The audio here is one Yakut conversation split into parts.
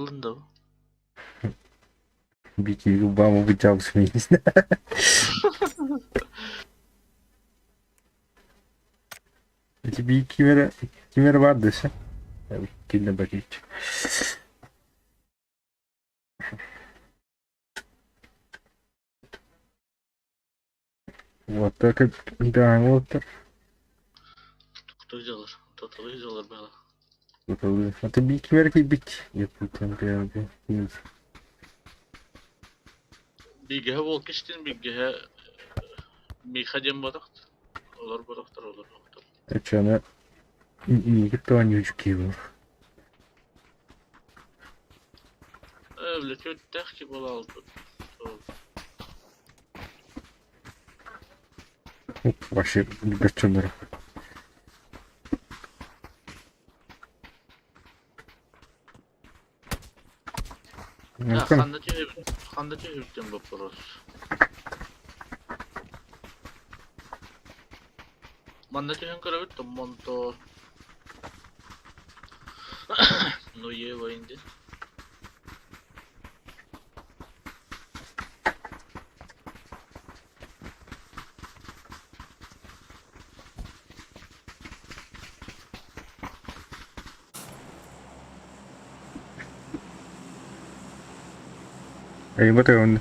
Ылын да Бики губам убытал смесь. Эти би кимere бар десе. Кине бакич. Вот так да, вот так. Тохтуу дьалар. Тоталыы дьалар бала. Это би кимere кийбит. Yapıtan bir Бигэһэ буол кистин бигэһэ Миха диэн буотахт. Олор буотахтар, олор буотахтар. Эчene Никто не был. Э, бля, түөртээх ки буола албыт. Вообще, бөччөнөр. Ханна түһүбүт, ханна түһүбүттэн боппуруос. Манна түһэн көрөбүт, Томмонто Ну ева инди. Айбат он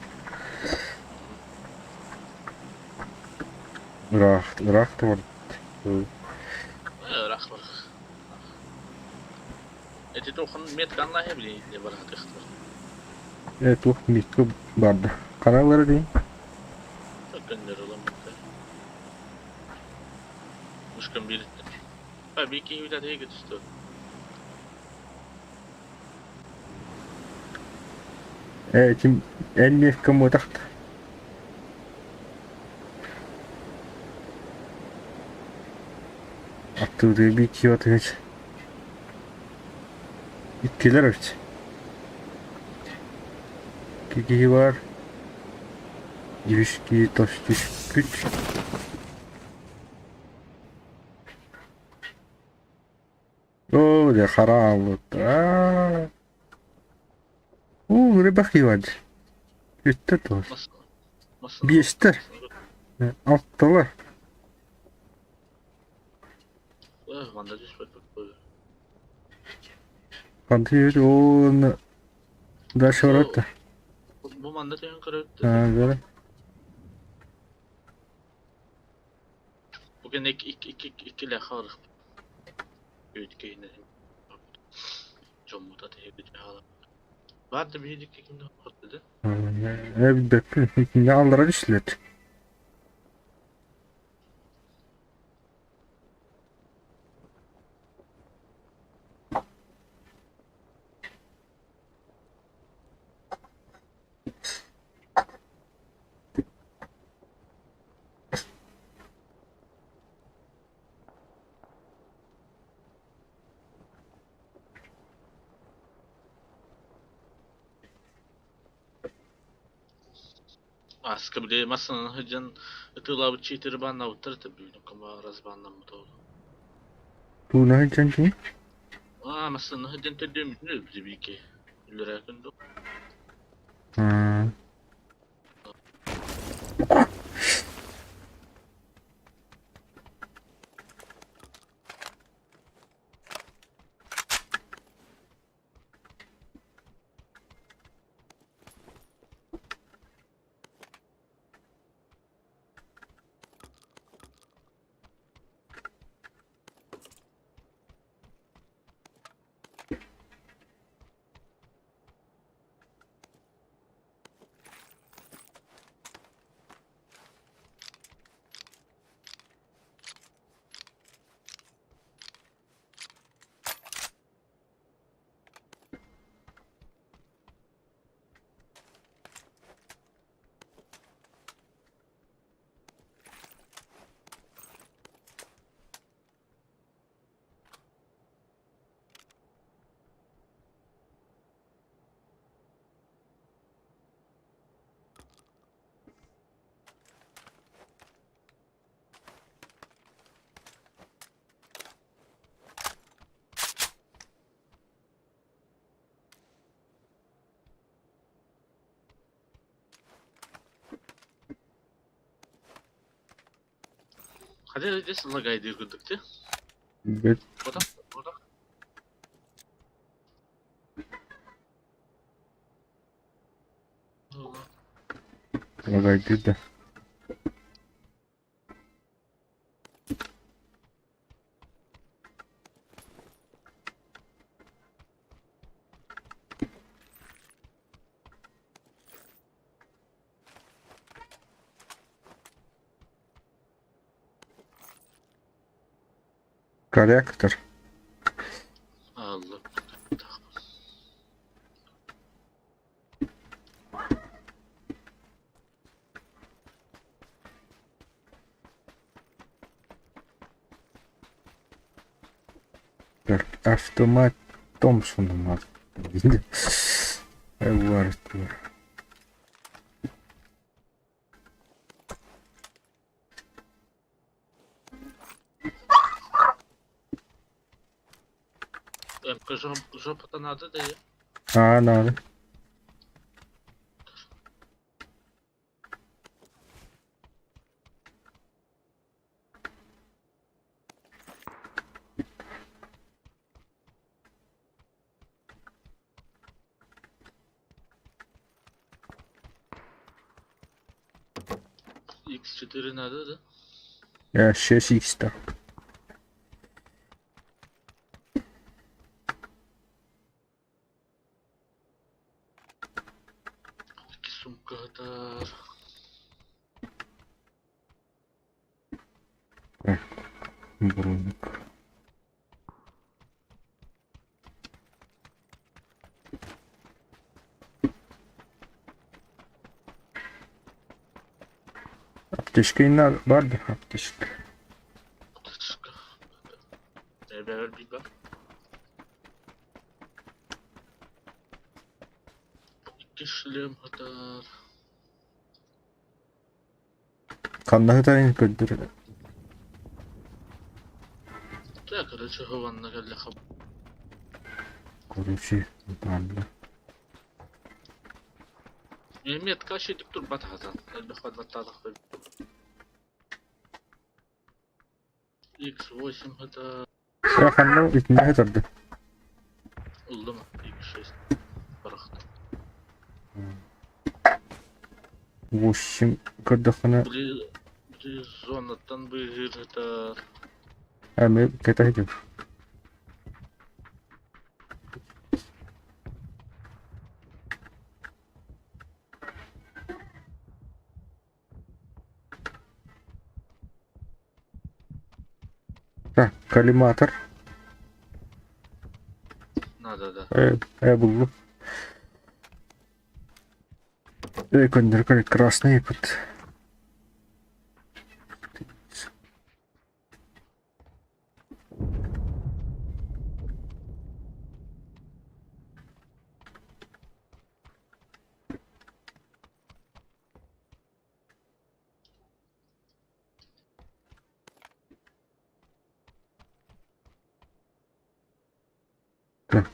ыраах ыраах да Ыраах бар. Эти тохан метканна били не барахатыхтар. Э туох микко барда. Каралары дии. Көннөр ыламмыттар. Мушкан бириттер. Ба би киһи бүтэ түстү. Э ким эн миэхкэ муотахта. Аттыыры би киотыгыч. Иккилер өч. Киһи бар. Үс киһи тос түспүт. Оо, дьэ хараалбыт. Уу, рыбак Иван. Үттэ туос. Биэстэр. Алталар. Хантыы уонна дальше баратта. Бу манна түһэн көрөттө. Аа, Бу кэннэ икки хаалых Үүт Дьоммут атыһыгыт Баар да биһиги кимде да? Эбиппин. Итинне аллара түстүлэр. Аска били массанан сылдьан ытыылаабыт чиитери бааннаабыттар этэ бүгүн кама разбааннаммыт ол. Тууна сылдьан кини? Аа массанан сылдьан төрдүөммүтүн өлбүтэ биики. Үллэрээ күн дуу. Хотя здесь лагайдыыр курдук дии. Бэт. Потом, потом. Лагайдыыр да. Корректор. Алла. Так, автомат Томпсона надо. Жопа-то надо, да? А, надо. X4 надо, да? Я 6 х Сумка-то... Броник. Аптечка надо, бар да аптечка. Аптечка. Бэбэр Икки шлем хатар. Ханна хытарын көрдүр. Так, короче, хованна кэллэ хап. Короче, нормально. Метка шитик турбат хатан. Элбэх баттаатах X8 это... Я ханна итиннэ хытарды. Ыллым X6 барахта. 8 көрдөххүнэ Били зонаттан быыһыыр это... Эми кэтэһитим. Так, коллиматор. Надо, да. Буллум. Көннөр красный пут. Так.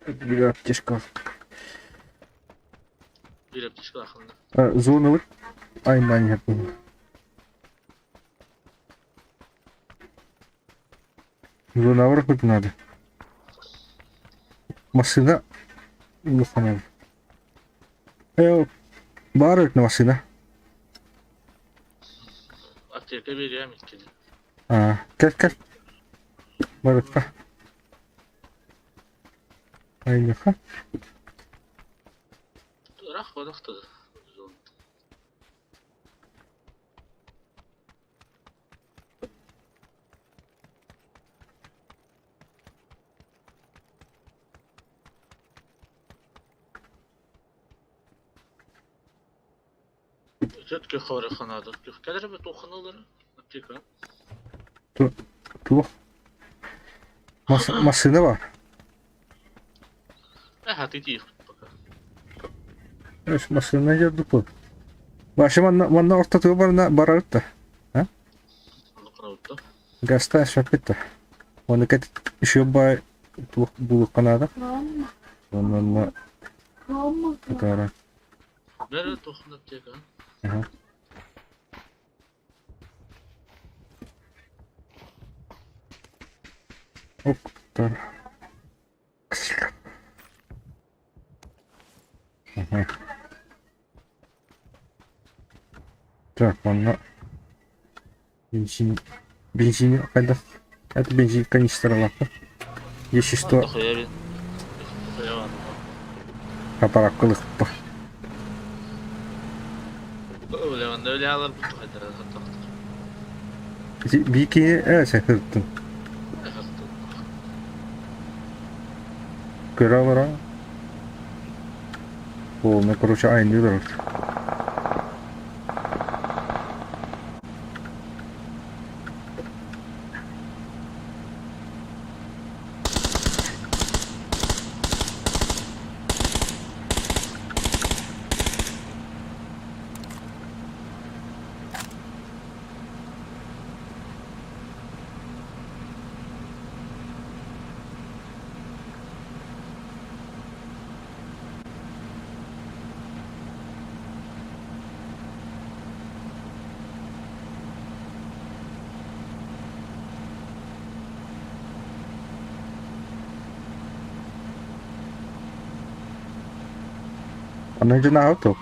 Биир аптечка. Биир аптечкалааххын Зоналык айнаан иһэрдин. Зонаҕа барыахпыт наада. Массыына улахана. Э, баар эбит массыына. Аптека биэриэм иккини. Аа, кэл кэл. Барытта. Айныха. Ыраах барахта. Сөпкө хороханаада. Кэлэр эбит туохханалара аптека. Туох? Массыына бар. Э, тиих пока. Массыына дьордуппут. Вообще манна манна ортотугар барна барарыт да. А? Гаста шаппыт да. Оны кэт еще бай туох булукка наада. Онно Тутара. Бәрі тоқын аптека. Ага. Оптар. Ага. Так, манна бензин бензин хайдах это бензин канистралаахпын если что аппараккылыхпа Бики э сахыртын көрө олорон полный короче айныы Аны дьоно топ.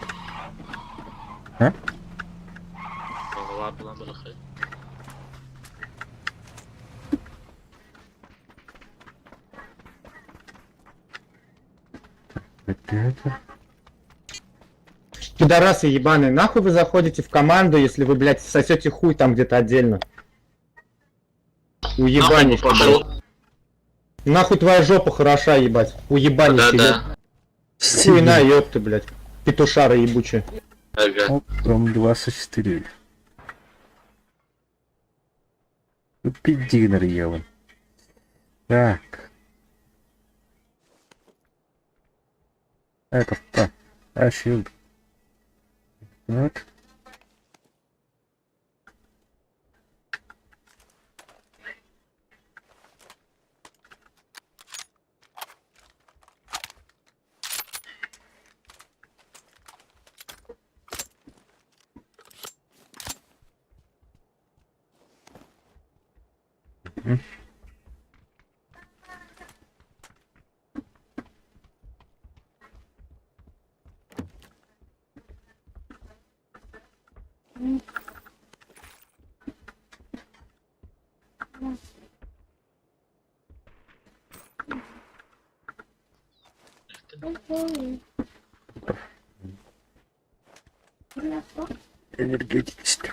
А? Это... Пидорасы ебаные, нахуй вы заходите в команду, если вы, блядь, сосете хуй там где-то отдельно? Уебанище, блядь. Нахуй твоя жопа хороша, ебать. Уебанище, Да-да. Хуй на, ёпты, блядь. Петушара ебучая. Ага. Оп, там 24. Пиздинер ела. Так. Это так. А shield. Так. Энергетически.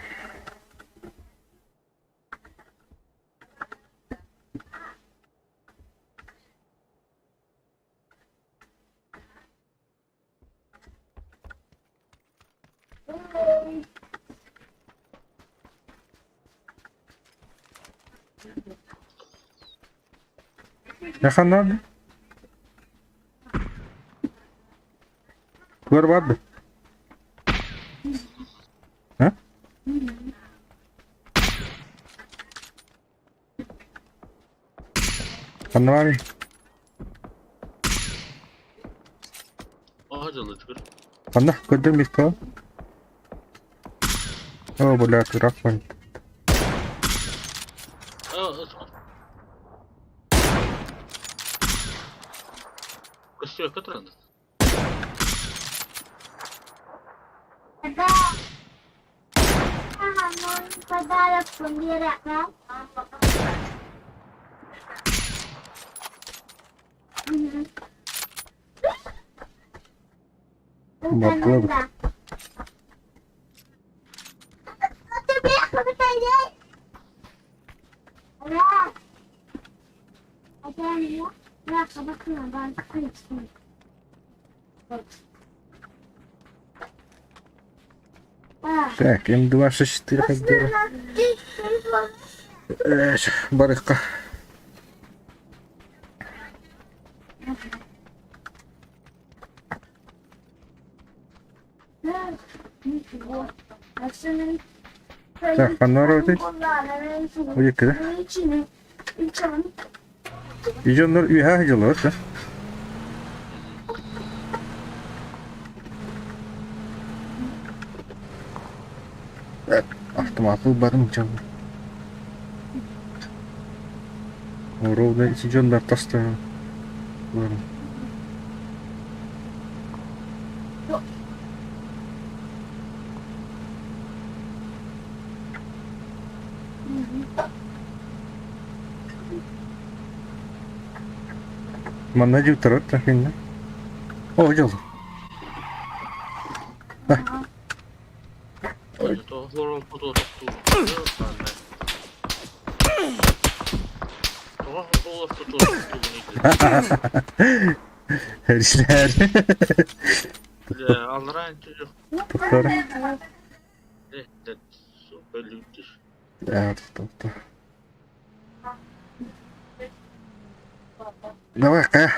Яхан надо? Көр барды. А? Ханна баарый? Ханна көрдөр микро? О, бля, рахман. Көстүөккэ туран. Бардылар. Так, М264 хайдара. Барыкка. Так, ханна барабытый? Уйуккада. Дьоннор үөһэ сылдьаллар да? Автомат ылбатым дьон. Ровно ити дьоннор тастан Манна дьуутарат да кинне. О, дьол. Herişler. Туттар. Тутта. Давай, кая.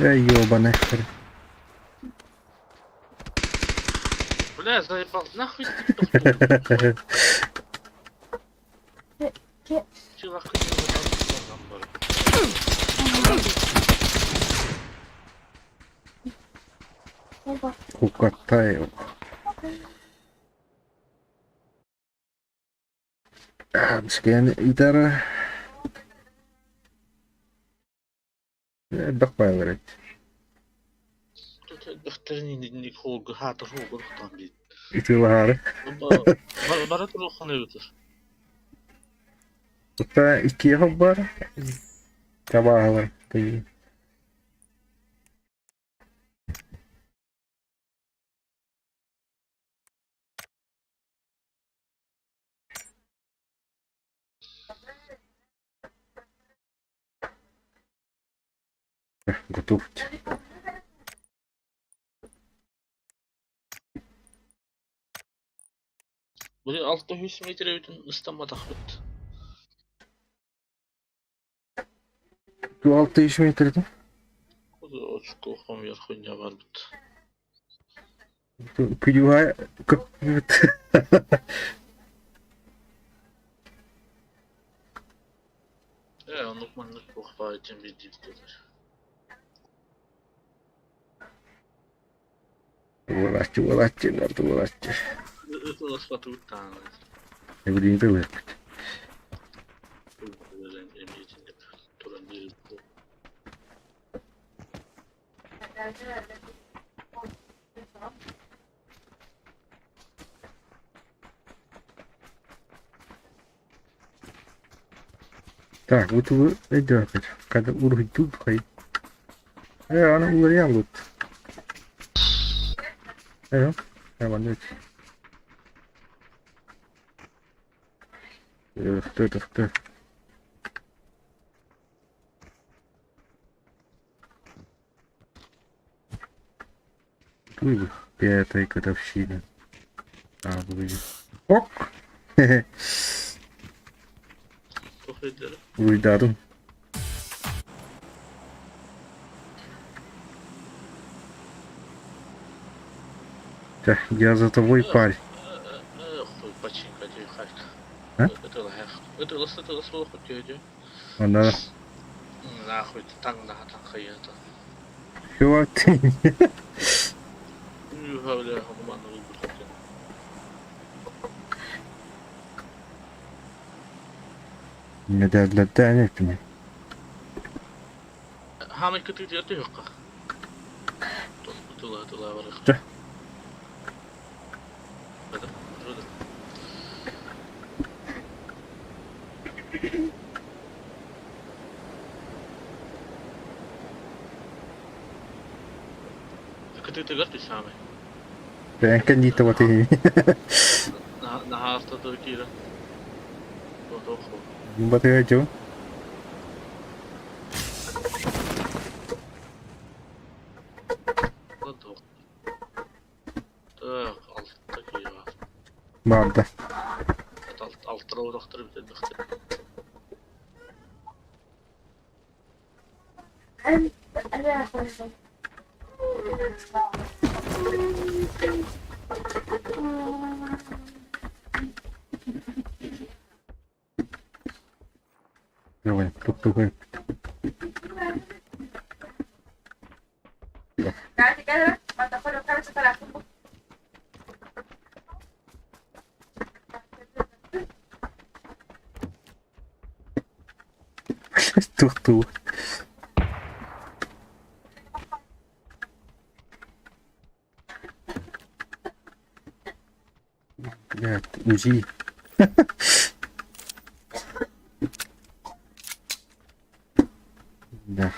Эй, ёбаный. Бля, заебал, нахуй ты Кукатай. Мискиэн ыытара элбэх баалар эбит. Ытыалаһаары. Тута иккиэхэ баар табааһылар тыйыы. Готов. Били 600 метр эбитин ыстамматахпыт. 600 метр Очко хомуйар хуйня барбыт. Күдүһэ көппүт. Ээ, оннук маннык туох баай диэн биирдиибит. Туолааччы, уолааччы, туолааччы. Ытыласпатыбыт даҕаны. Эбилиин тылыахпыт. Туран биэрбит. Так, вот вы идете. Когда уруйдут, хай. Аны уларыйан бут. Э, маннык. Ты, ты, ты. Туй, пятая годовщина. А, будет. Ок! Уйдадым. Так, я за тобой, парень. А? Она. Нахуй таҥнаһа таҥхайыата. Чувак, ты... Юха, бля, манна булбут экен. Медаллардаан эппин. Хаамай кытыытыгар түһүөххэ. Тыла тыла барыах. Чэ. Кытыытыгар түс хаамай. Бэйэҥ диитэ баты. Наһаа ортотугар киирэн. Батыга дьон. Так, алта киһи баар. Баарда. Алтара урахтар бүтэллэхтэр. Давай, тук-тук. Тук-тук. Блядь, УЗИ. Да.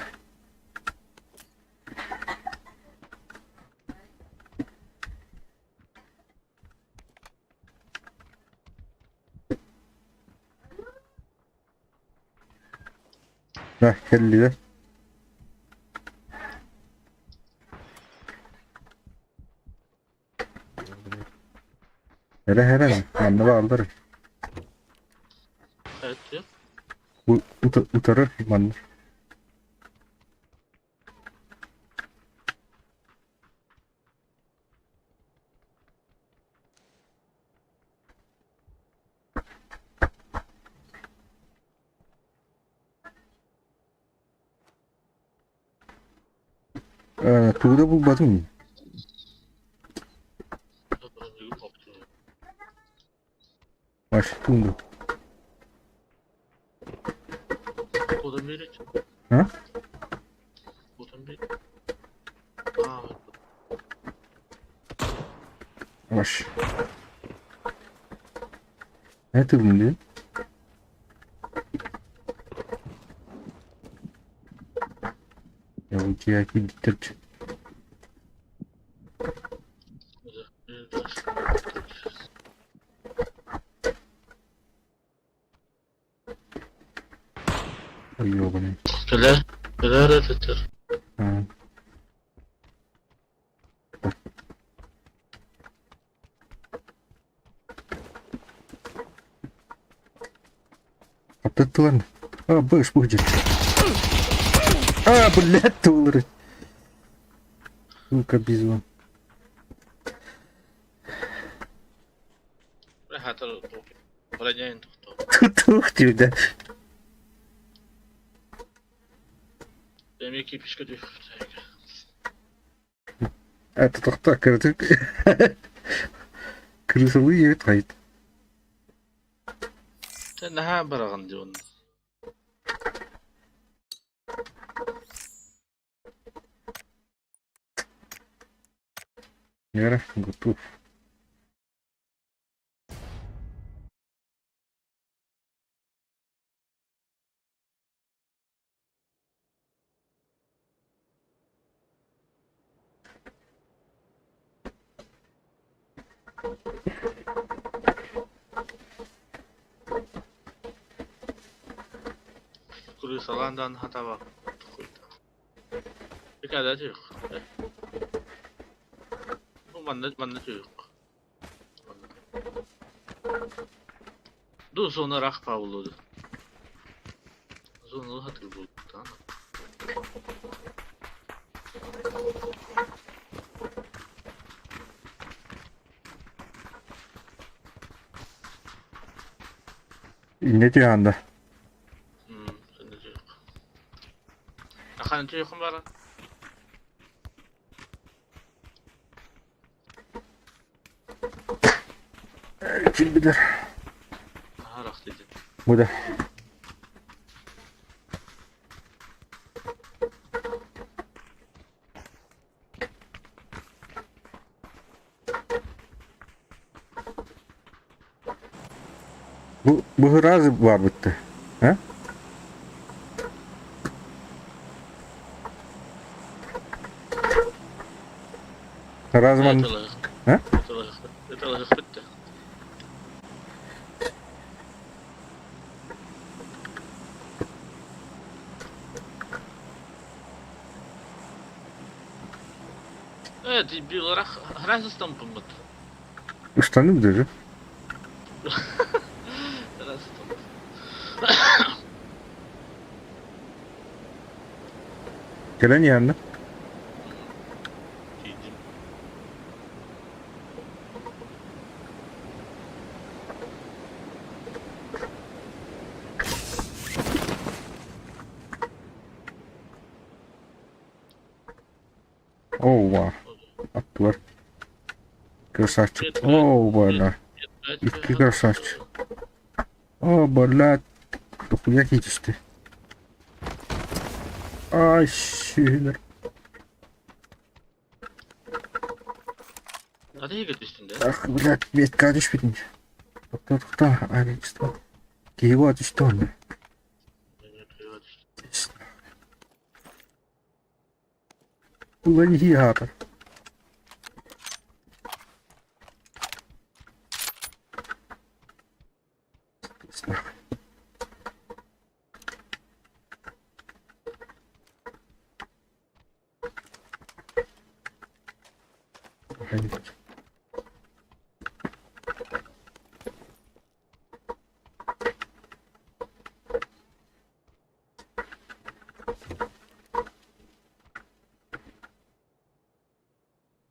Да, кэллилэр. Эрэ эрэ, манна бааллар. Эт Утары манна. Тугу да булбатым. Маш, тунду. А? Маш. Это блин. Я у тебя кидать. Ёбаный. Кэлэр, кэлэр этитэр. А. Аттыттылар. А, быш будет. А, блядь, тулыры. Сука, бизон. Хатыр броняйын тохтоо. Тух тебя. Эмиэ кипишка түһүөхтээх. Это тохто кырдык. Крысалы ебет хайт. Наһаа бараҕын дии Яра, готов. Крысалаан даҕаны хатаабакка Иккиэдэ түһүөх. Манна манна түһүөх. Ду зона рах паулуду. Зону хатыр бултан. Не түһанда. Сэнэ түһүөх. Түһүөххүн баара. Ким билэр. Наһаа диэтин. Бу да. Бу быһыраазы баарбытты. А? Разман... А? Ыталаһыхпыт да. Э, дебиларах разыстампыммыт. Ыстаным даже. Кэлэн иһэннэ. Тиийдим. Оува. Аттылар. Красавчик. О, бля. Икки красавчик. О, блядь. Дохуя киитисти. Ай, сүүнэр. Nereye түстүн да? Ах, блядь, метка түспүтүн. Тохто, тохто, агентство. Киһи буола түстэ онно. Лонгигатор.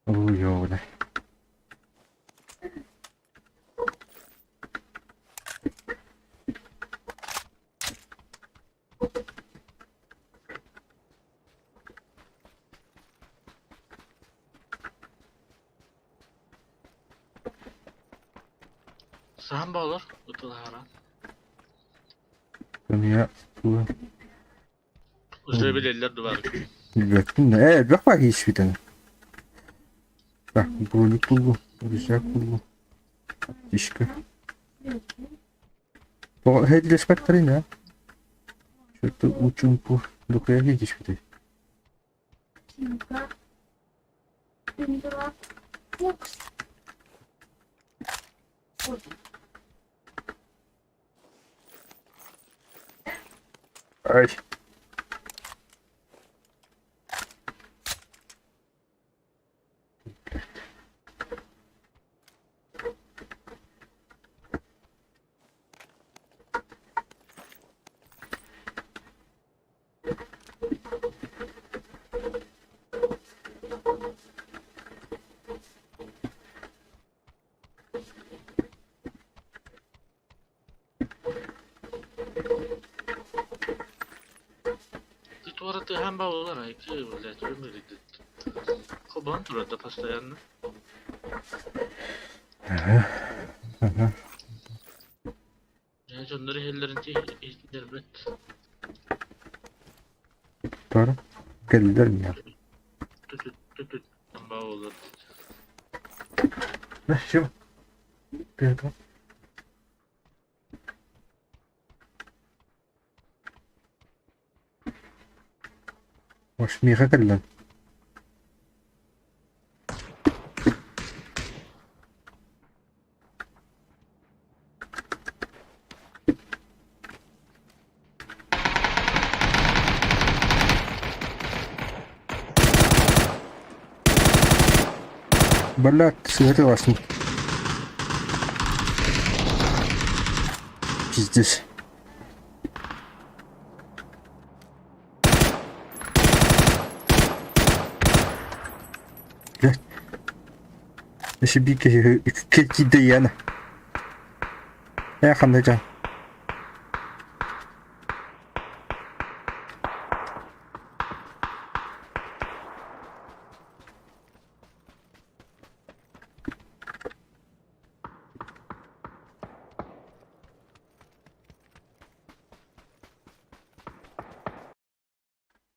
Ой, Саһан баалар ытылаһара. Эмиэ тугу Уже билэллэр дубаар. билбэппин да. Ээ, элбэх баар киирсибитин. Так, броник буллум, рюкзак буллум, аптечка. Тоҕо эһэйдилэспэттэрин ээ? Что-то учумпу дохуя киирсибитэй. Ай. Туора тыаһаан бааллар айкы, блядь, өмүрүйдүт. Хобон турар да постоянно. Ага. Дьэ дьоннор иһэллэрин иһитиннэрбэт. Тор кэллилэр миэхэ. Түтүт түтүт бааллар. Все. Ты Может, миэхэ кэллин? Блядь, сыграла вас. Пиздец. Блядь. Өссө биир киһи киирдэ иһэн. Ээ ханна дьон?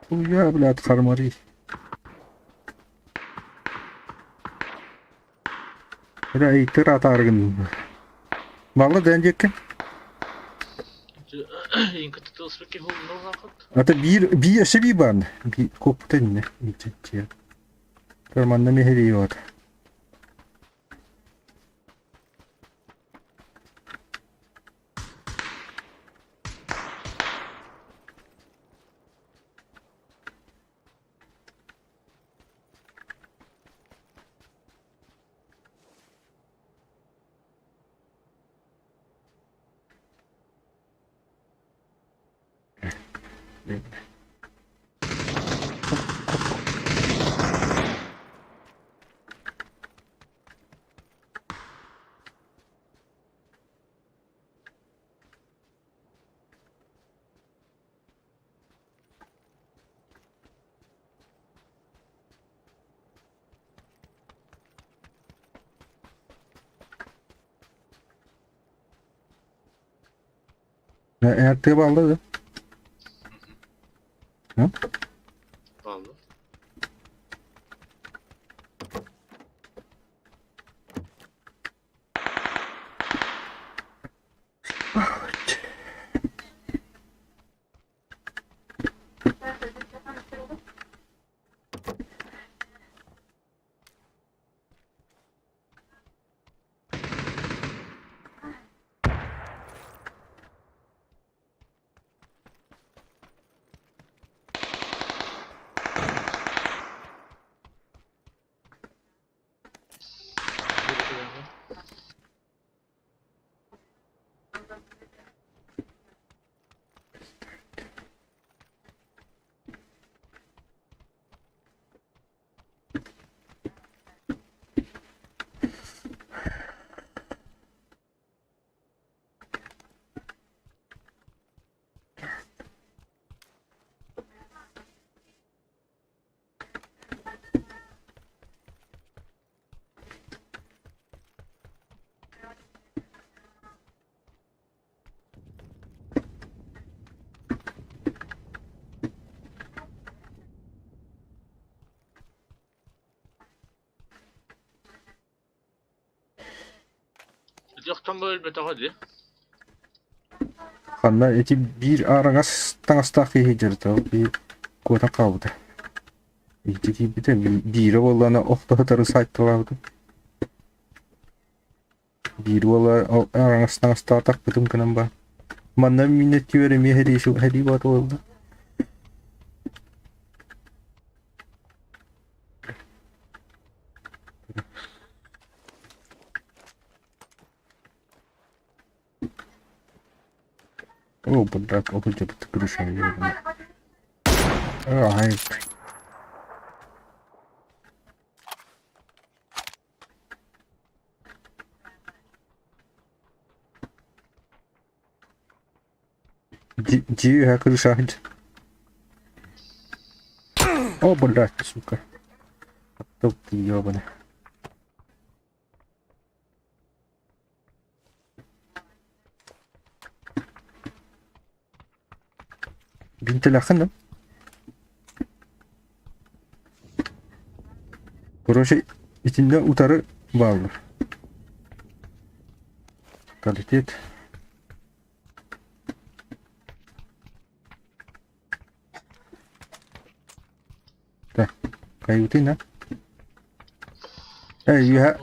Хуя, блядь, хармари. Бля, ыйтыр атааргын. Балла дэн диэккин. Ата биир биир өссө биир баан. Би куоппута иннэ. Манна миһириот. Эртэ балла да? Баллы. Ити охтон өлбөтөҕө дии. Ханна ити биир араҥас таҥастаах киһи дьарыта биир куотан хаалбыта. Ити киирбитэ биирэ буоллаҕына охто сытары саайталаабытым. Биир уола араҥас таҥастаатахпытын гынан баар. Манна мин өттүбэр эмиэ сэрии сэрии боото буолла. О, блядь, вот у тебя крыша. Ай. Дьиэ крыша. О, блядь, сука. Тут ты ёбаный. Бинтэлээххин да? Короче, итиннэ утары бааллар. Калитет. Так, каютый на. Эй, я...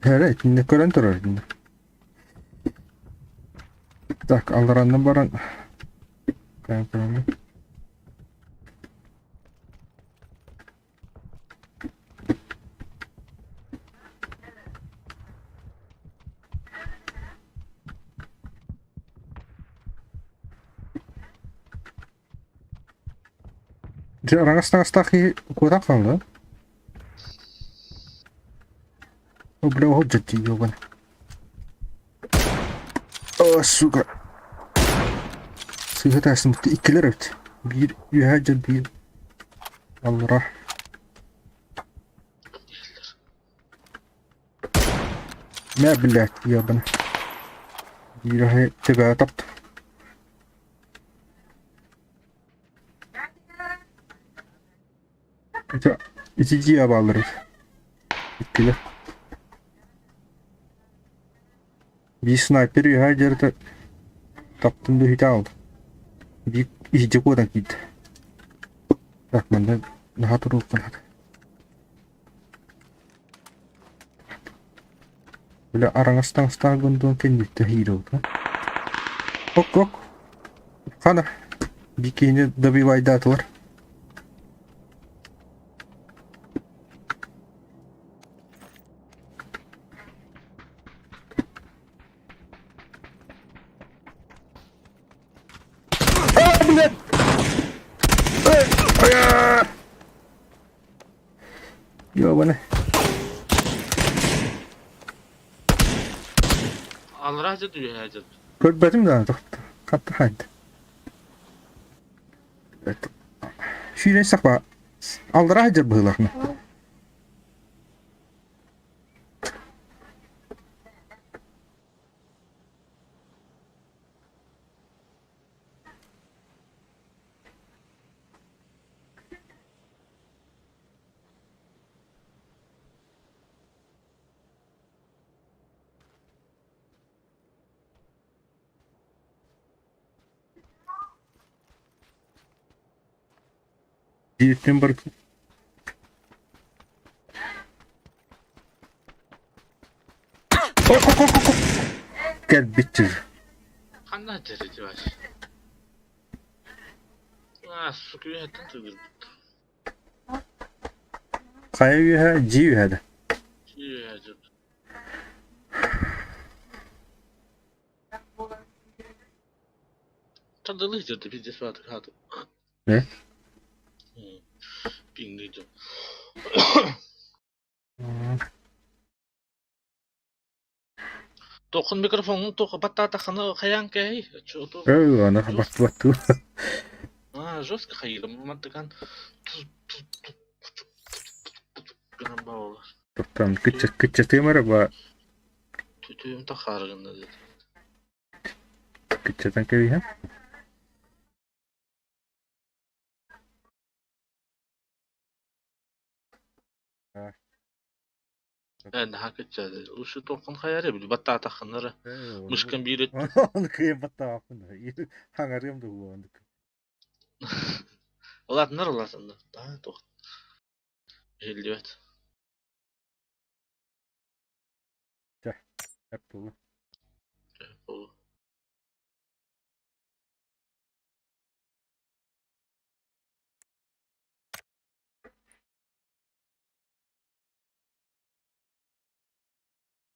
Эрэ, итиннэ көрөн турар итиннэ. Так, аллараннан баран... Кайын Дьэ, араҥас таҥастаах киһи куотан хаалла. О, бля, оһол дьэттии ёбан. О, сука. Сыыһа таастым иккилэр эбит. Биир үөһээ дьэ биир аллара. Мэ, блядь, ёбан. Биир төбөҕө таптым. Ити ити дьиэ бааллар иккилэр. Биир снайпер үөһээ дьиэрэтэ таптын быһыыта аҕалла. Биир иһирдьэ куотан киирдэ. Так, манна наһаа туруохха наада. Бile араҥас таҥастаах гондуон кэнниттэн иирэбит. Ок ок. Хана. Бикини добивайдаатылар. А, блядь! Эй! Ёбана. Аллараа дьэ үөһээ дьэ. Көрбөтүм даҕаны хатта хайда. Сүүрэн сахба аллараа дьэ быһыылаахна. Диэттэн барытын Кэлбит Ханна дьэ Вася? Аа, сука үөһэттэн тыгырбыт. Хайа үөһэ, дьиэ үөһэ да. Дьиэ үөһэ дьэ. Тардылыы дьэ пиздец баатык хааты. Э? Пиҥныы дьон. Туоххун микрофоҥҥун туох баттаатаххына хайаан кээһий? Өө, аны баттыбаттыы. Аа, жестко хайыырым мантыкан гынан баалар. Тоттон кыччатыам эрэ ба Түтүм тахаары гынна деді. Кыччатан кэбиһэн. Ээ, наһаа кыччаата. Лучше туоххун хайаарый, били баттаатаххына эрэ мышкан биир өттүн Ону кыайан баттаабаппын да. Хаҥарыам да буолан. Улаатыннар улаатыннар. Даҕаны туох иһиллибэт. Чэ, эп буолуо. Буолуо.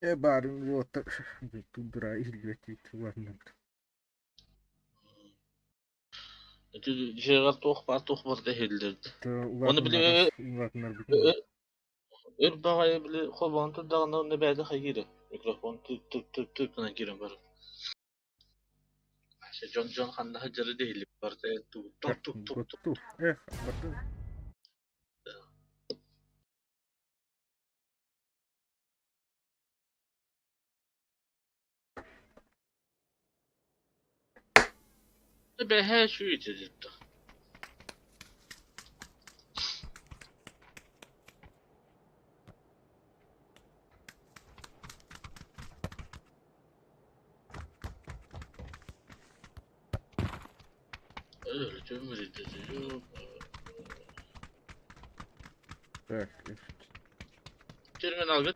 Э баарын уоттар тундура иһиллибэт улаатыннарбыт. Ити дьиэҕэр туох баар туох барыта иһиллэрди. Оны били Улаатыннарбыт. Өр баҕайы били холбоон турдаҕына онно бэйэтэ хайыыра. Микрофон тык-тык-тык гынан киирэн барар. Дьон дьон ханна сылдьара да иһиллибэт барыта тук-тук-тук-тук. Эх, барды. Бэһээ сүүйтэ дитта. Так, Терминалга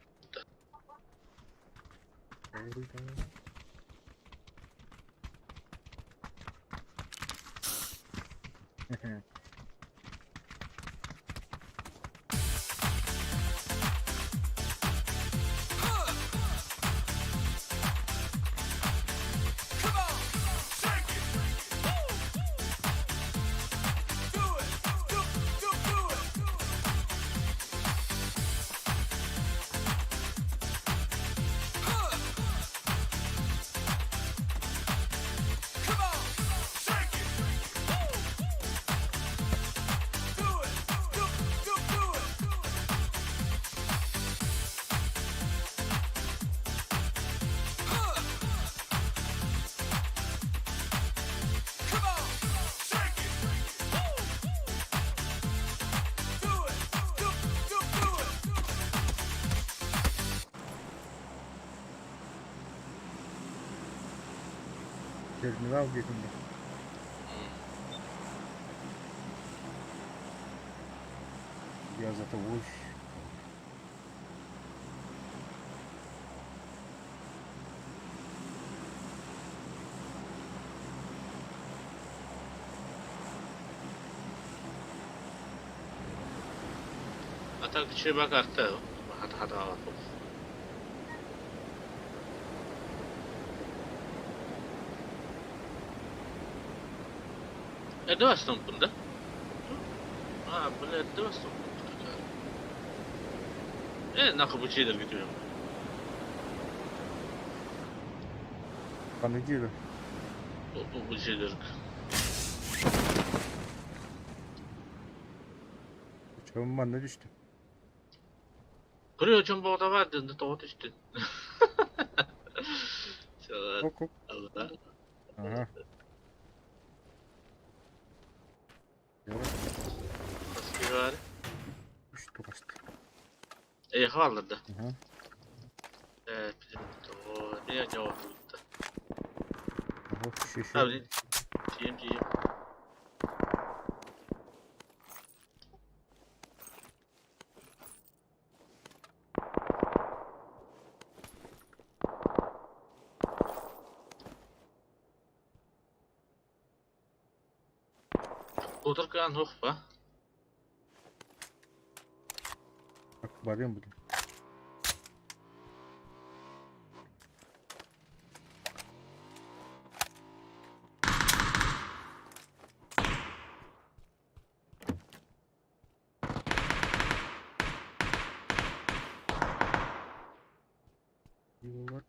Терминал диэтиҥ да. Я за тобой. А так чебак арта хата-хата Эрдэ бастампын да? А, бля, эрдэ бастампын. Э, нахуй бу дьиэлэргэ түһэм. Ханнык дьиэлэр? Бу дьиэлэргэ. Чөм манна түстүм. Көрүө дьон боҕото баар дьонно тоҕо түстүн? Ок ок. Ага. Хаскыгаар. Үс тугаста. Эйиэхэ бааллар да? Ага. Э, тоҕо эмиэ дьоҕурдубут да. Ого, еще А, блин. Тиийем, тиийем. Отур кыан суох ба? Барыам буду. Вот.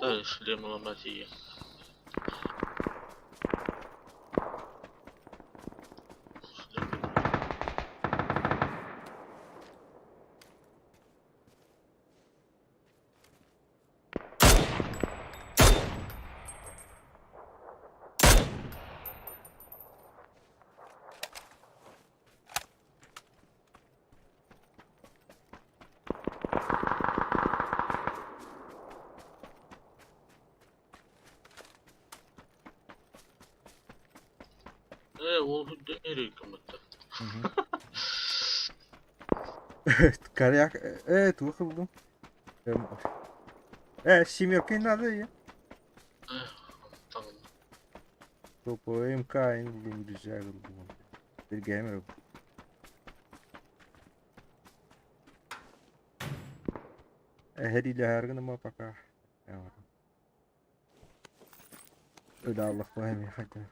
Да, шлем ломать ее. Э, ол nereye кымытта? Коряк, туох ыллым? Э, семеркой надо я. Топо МК ыллым, рюкзак ыллым. Бергэмер. Эһэриилэһэр гыныма пока. Ыдааллахпа эмиэ хайда.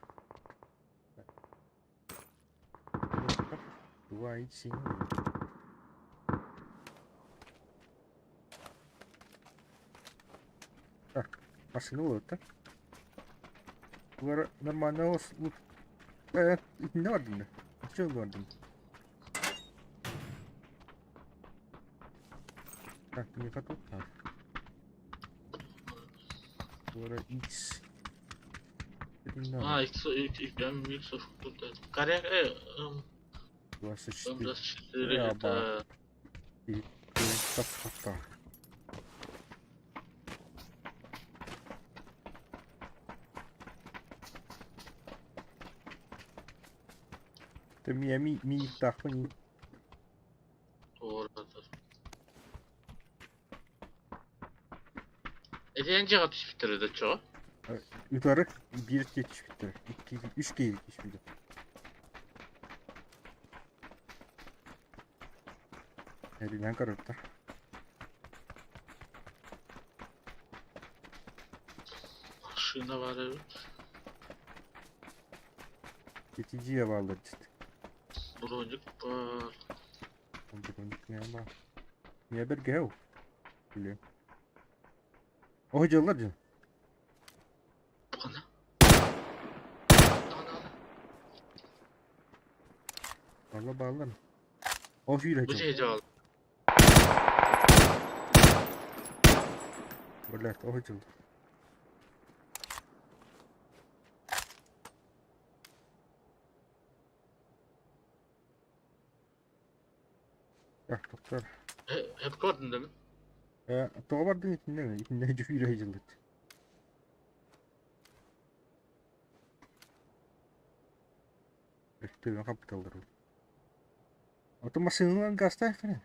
Два и семь. Так, машина вот так. Нормально не орден. Че орден? Так, не готов. Вора X. А, X, X, X, Коряк, 24. М24 это... Так, Это меня ми ми тахпани. Эти түспүттэр да чо? Утары бир түспүттэр. Икки, үч киһи түспүтэ. Эринэн көрөттөр. Машина бар эбит. Ити дьиэ бааллар дит. Броник бар. Броник не баар. Не бэргэһэ Билиэм. Оһо дьыллар дьин. Ана. Ана. Баалла бааллар. О сүүрэ Бу дьыл. дьиэ дьаал. Блядь, тоҕо дьылда. Так, тоқтор. Hep gördün değil mi? Тоҕо бардыҥ итиннэ? Итиннэ дьүһүүрэ сылдьыллыт. Төбөн хаппыталлар. Ото массыынанан гаастаах кини.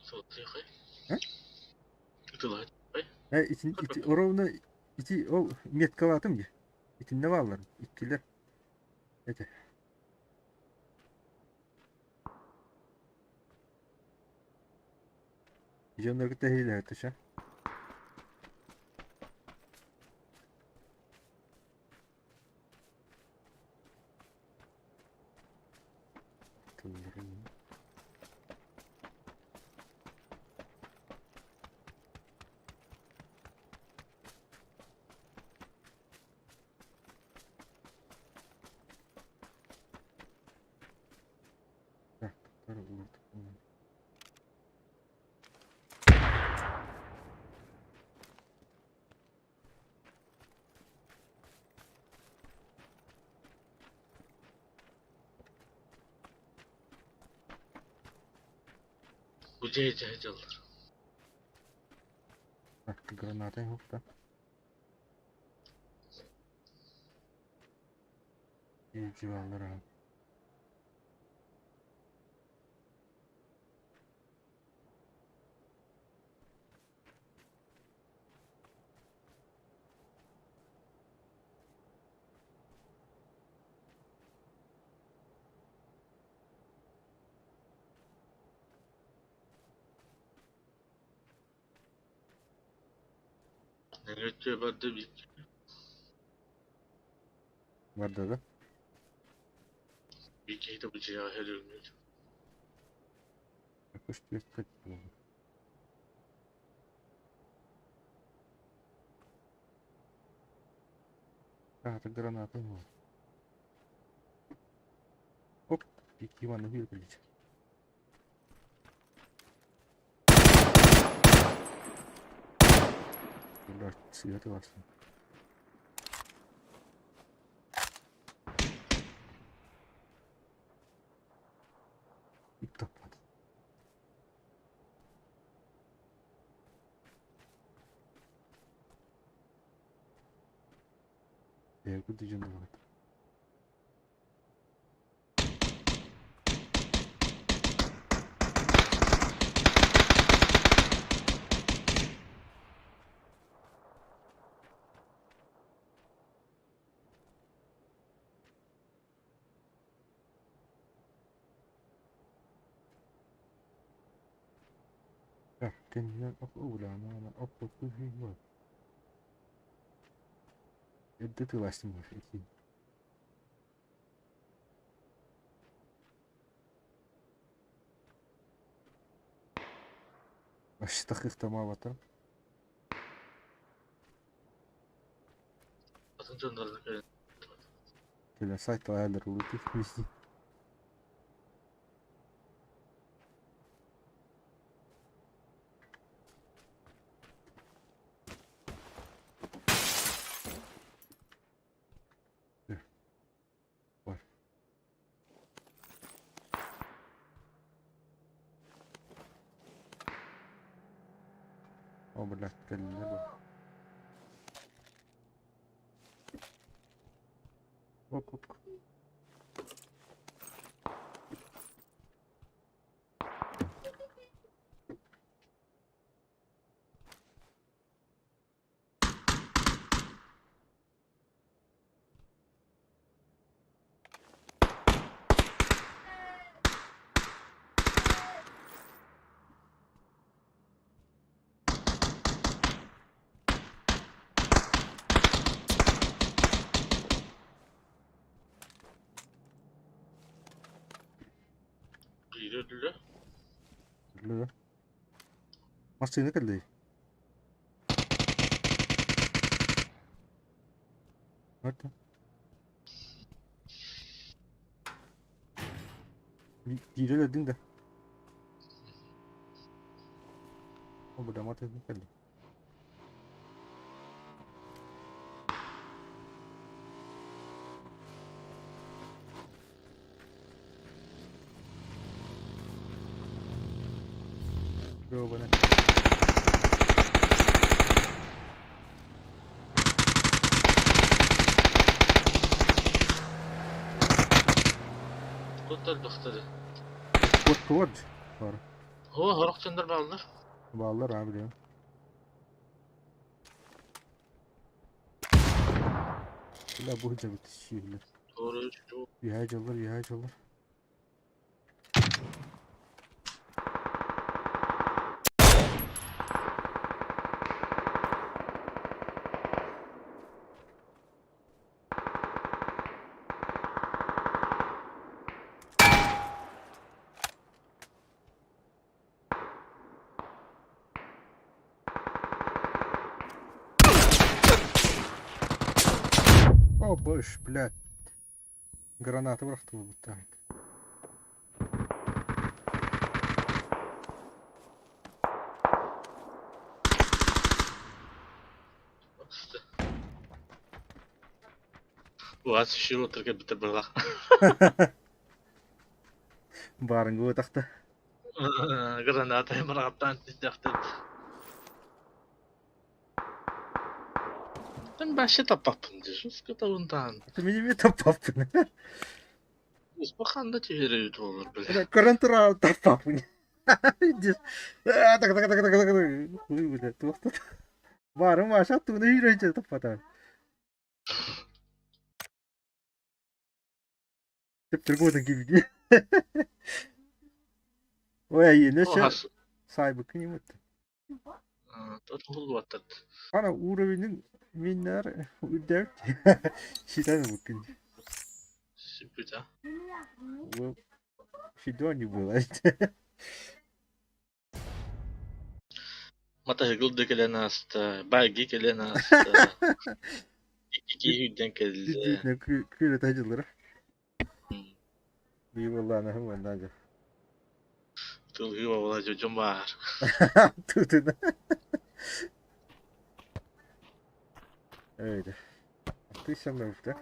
Сылтыхай. Э? Ытылай. Э, итин, ити, ровно ити ол меткалаатым дии. Итиннэ бааллар, иккилэр. Эти. Дьоннорго тэһиилэһэ түсэ. Тылларын. Так, уларытык. Бу дьэ дьаллар. Так, граната хопта. Идживаллара. Нөҥүө барда бит. Барда да? Bir kere de bu cihazı ölmüyor. Көстүөт. А, это граната. Оп, Иван убил, блядь. Блядь, цвет вас. Иптаппат. Куда дьон бар. Так, кэннинэн оп угулаана оп оп. Эрдэ тылаастым ити. Вообще тахыхтамаабата. Атын дьоннорун кэлэн. Кэлэн сайталаалар улуту. Бар. О, блядь, кэллилэр бу. Оп, оп. Биири өллө. Өллө да. Массыына кэллэй. Барда. Биири өлөрдүҥ да. О, бля, мат кэллэ. Гребаный. Куттар бахтары. Вот вот бар. О, хорох чандар бааллар. Бааллар аа билиэм. Бля бу дьабыт сииллэр. Doğru. Үһээ дьоллор, үһээ дьоллор. О, быш, блядь. Граната бырахтылыбыттаах. Уас шил отыр битер была. Баарыҥҥа утахта. Граната бырахтан тидэхтет. Мен башы таппаппын дии. Скотабынтан. Мин таппаппын. Успаханда түһэрэ буолар бile. Көрөн турар таппаппын. Так так так так так. Ой, бля, туохта. Баарым Маша тууна үүрэн таппатаа. Тэптэр киби. Ой, нөшө сайбыкын имут. Тот Ана уровенин миннер үрдәк. Считаем букын. Сиппита. Фидо не было. Мата хэгыл кэлэн ааста, баги кэлэн ааста. Ики үрдэн кэллэ. Күлө тажылыр. Бии боллаана хым надо. Тылгы бабала жожон бар. Тутuna. Öyle. Attıysam da ufta.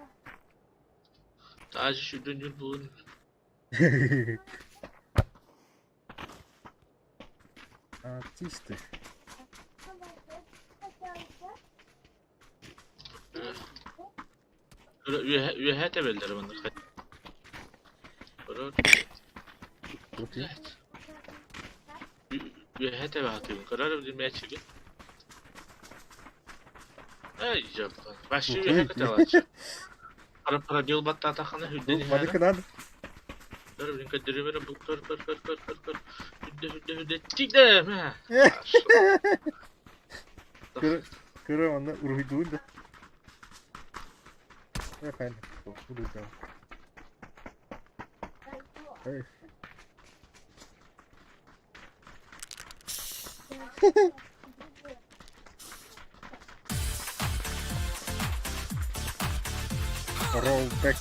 Taji şuradan yol bulun. Артисты. Үөһэ тэбэллэр маннык. Үөһэ тэбэ Көрөр билмээчиги. Эй, жаппа. Башы үөһэ кыталаачы. Пара пробил баттаатахана хүрдэн Маны кынады. Көр билин көддөрүмөрө бу көр көр көр көр көр көр. Хүдде хүдде хүдде тигде мэ. Көр көр онно уруһуйдуун да. Эхэн. Уруһуйдаа. Эй. Rollback.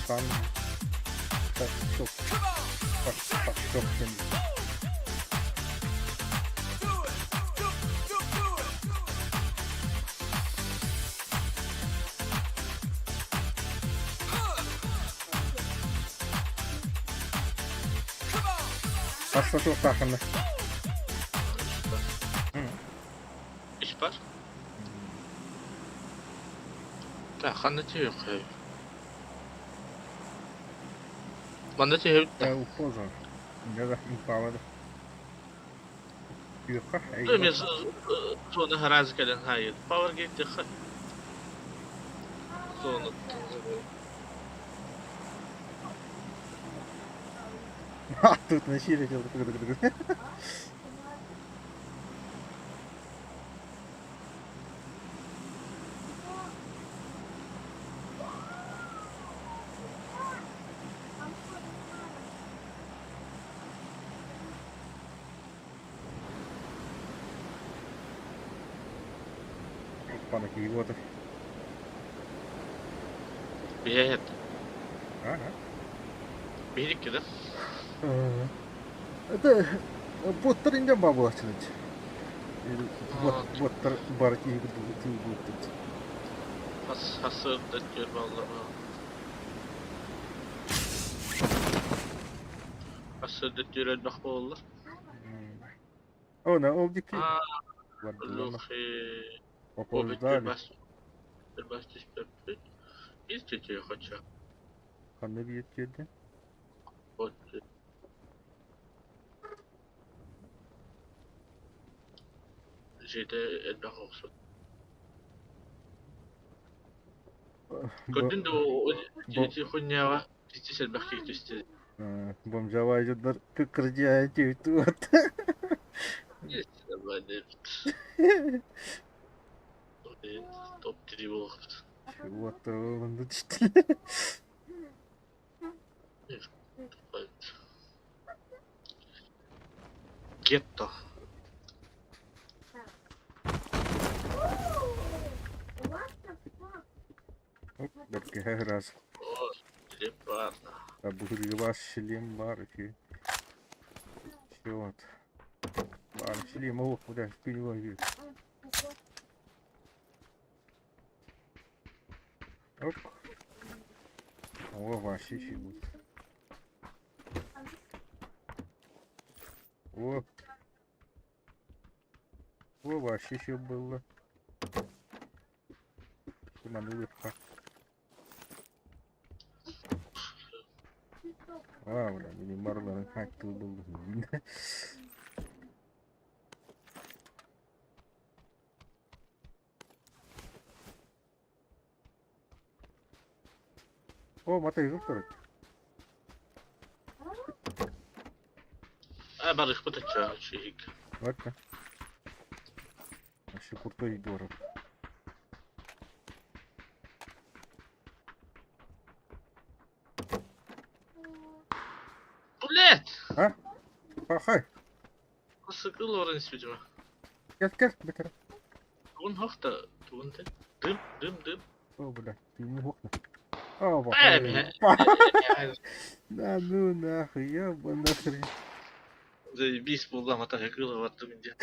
Sun. Fuck fuck fuck fuck Хасса туохтаахына. Иш бар. Та ханна тиök. Манна тиök. Э упоза. Да импалада. Юха. Мен зона харазы кэлэн хайыр. Power gate хэ. Зона. Тут на щире Пана киһи Биэт. Ага. Биһирик да. Это боттар инден ба булачыныч. Бот боттар бар киһи курдук. Хас хасы дәттер баллар. Хасы дәттер элбэх боллар. О, на ол диэки А, бардылар. Лухи. Опоздали. Бас түспэппит. Биир түтүө хочо. Ханна биир тиэрдэ? Вот. Дьиэтэ элбэх охсут. Көрдүн да ити хунньаҕа ити элбэх киһи түстэ. Бомжавай дьоннор кырдьаайа түһүт. Топ-3 буолуохпут. Вот онно түстүлэр. Гетто. Оп, бэркэһэ ыраас. О, шлем баар. Бу шлем баар үчүгэй. Всё вот. Баар шлем оһох бля күнү Оп. О, вообще чуть будет. О. О, вообще еще было. Манылыпка. А, бля, били марларын хаттыл был. О, матай турар. А, барыхпыт ачча үчүгэй. Ладно. Вообще крутой город. Блять! А? Пахай. Сыкыл орын испитим. Кел, кел, бетер. Тугун хохта, тугун те. Дым, дым, дым. О, бля, ты не хохна. О, Э, пахай. бля. Да ну нахуй, ёба нахрен. Заебись буолла матахыкыла бардым инде.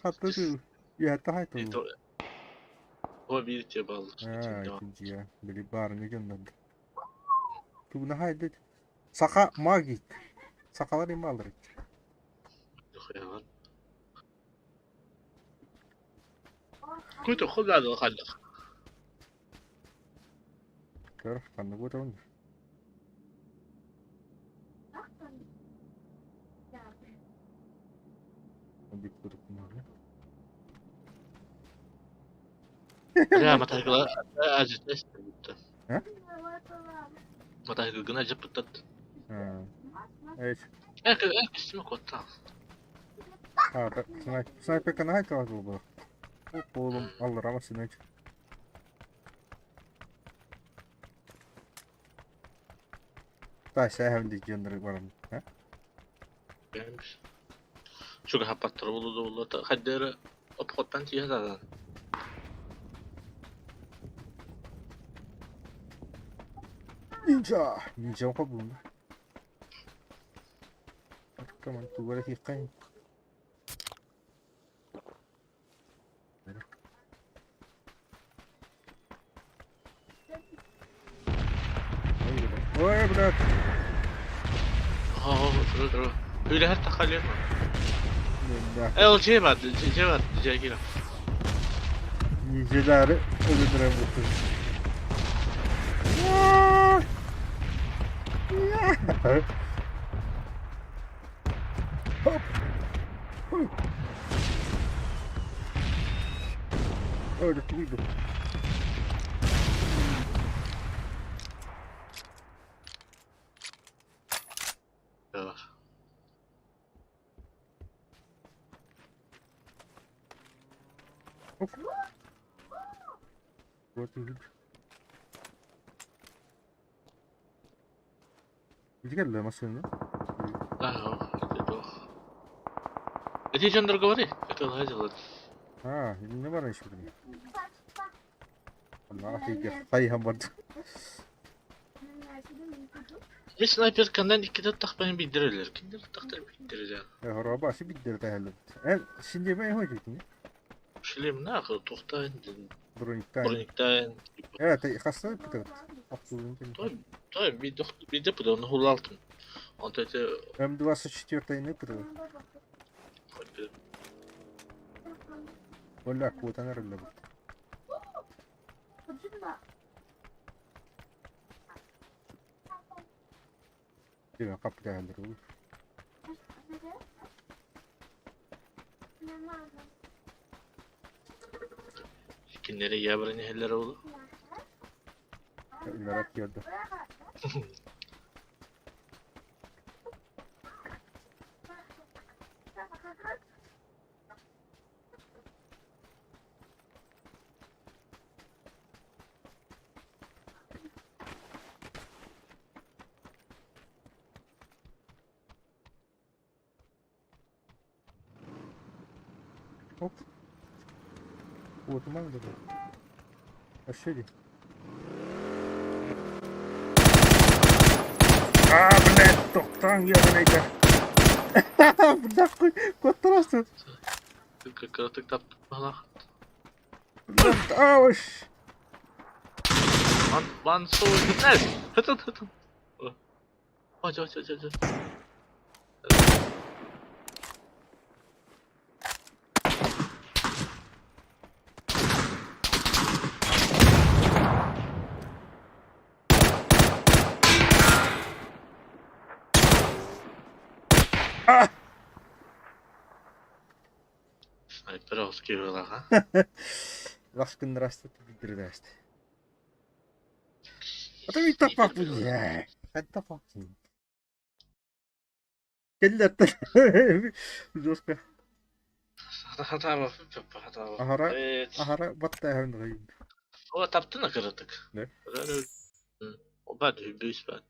Хатты я тахай ту. О, видите, бал. А, итинчига. Били баарыҥа дьоннорго. Тугуна хайдыт. Саха магит. Сахалар ималар. Куйто хуллаады халлах. Көр, ханна буотабын. Бля, матахыкыла ажыт А? Матахыкыгына жапыттат. Эч. Эх, эх, кистиме котта. А, снайпер канай калас буолла. Оп, аллара машина. Та сәһәм ди дьоннор барам. А? Чуга хапаттар болду болду. Хаддера обходтан тиhe задан. Нинджа! Нинджа кабун. Каман тугара хиккай. Ой, блядь. Оо, тура тура. Үлэһэр тахалер. Да. Эл жебат, жебат, жегира. Ниндзялары өлөндөрөн бутту. Хоп. Ой, да ты Оп. Вот и Иди кэллэ массыына. Аа, это Эти дьоннор говори, это лазил. А, не баран еще блин. Нахуй, хайхан барды. Мин снайперканан иккитэ тахпайын биирдэрэлэр. Кинилэр тахтар биирдэрэ. Хороба си биддер тахаллы. Эн синде мэ хой дии. Шлем нахуй тухтаан Брониктан. брониктаан. Э, ты хасса питер. Той той биирдэ пудон хулалтым. Онто ити М24-ны пытылы. Оля куотан эрэллэбит. Дьиҥэ хапытааллар Кинилэри ийэ баран иһэллэрэ буолуо. Ынырат киэрдэ. Оп. Уотумаҥ да Өссө дии. Аа, блядь, тохтооҥ үөҕүнэйдэр. Бля, куоттарасың. Кыратык тапталаах. Ауш. Ман ман суол. Хытын хытын. Ой, ой, ой, ой. А! Снайперовский быһыылаах, Лас гыннарасты билдирдээсти. А то ведь таппаппын ээ. Таппаппын. Кэллэртэн жестко. Хатаабаппын Аһара хатаабаппын. аһара баттааһын О, таптын кыратык. Да? Бад үбүс бад.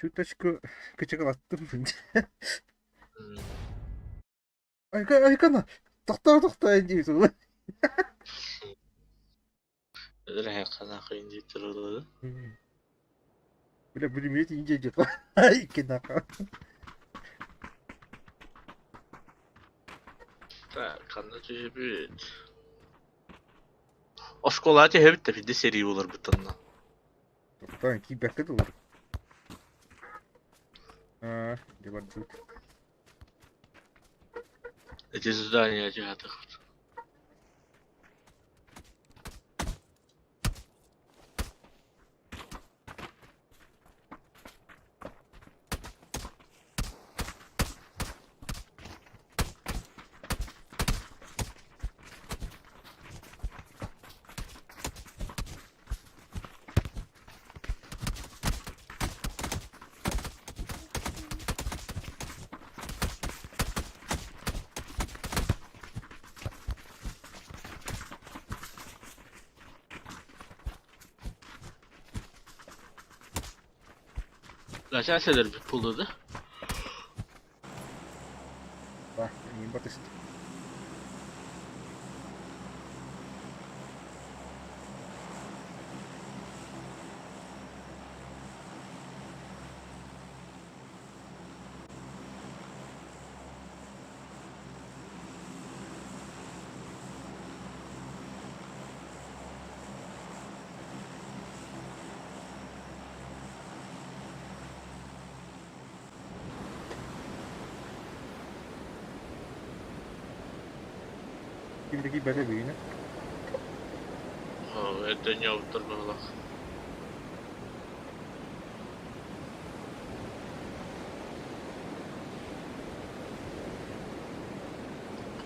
Чуточку кычыгылаттым. Айка айкана. Тохтоо тохтоо дии сула. Эдэр хана хын диттер Бля, бүлүмүөт инже дьэ. Икки нака. Так, ханна түһэбит? Оскуола түһэбит да бирдэ сэрии буолар бытанна. Тохтоо киирбэккэ дылы. Аа, дьэ бардыбыт. Эти здания түһэтэх. Начальство бит пулду. Ба, эҥин батыста. Ким да киирбэтэ бүгүнэ. Это не автор быһыылаах.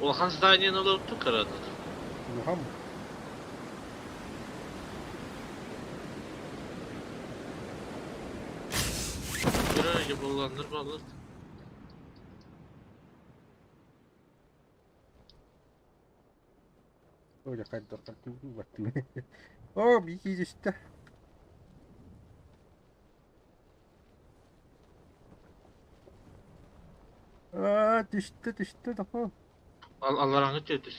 Улахан зданиены ылыптык кыратыт. Улахан Кыра болланнар балыт. Ой, хайдах баттыы. Оо, биир түстэ. Аа, түстэ, түстэ, тохо. Ал аллараңы түөтүс.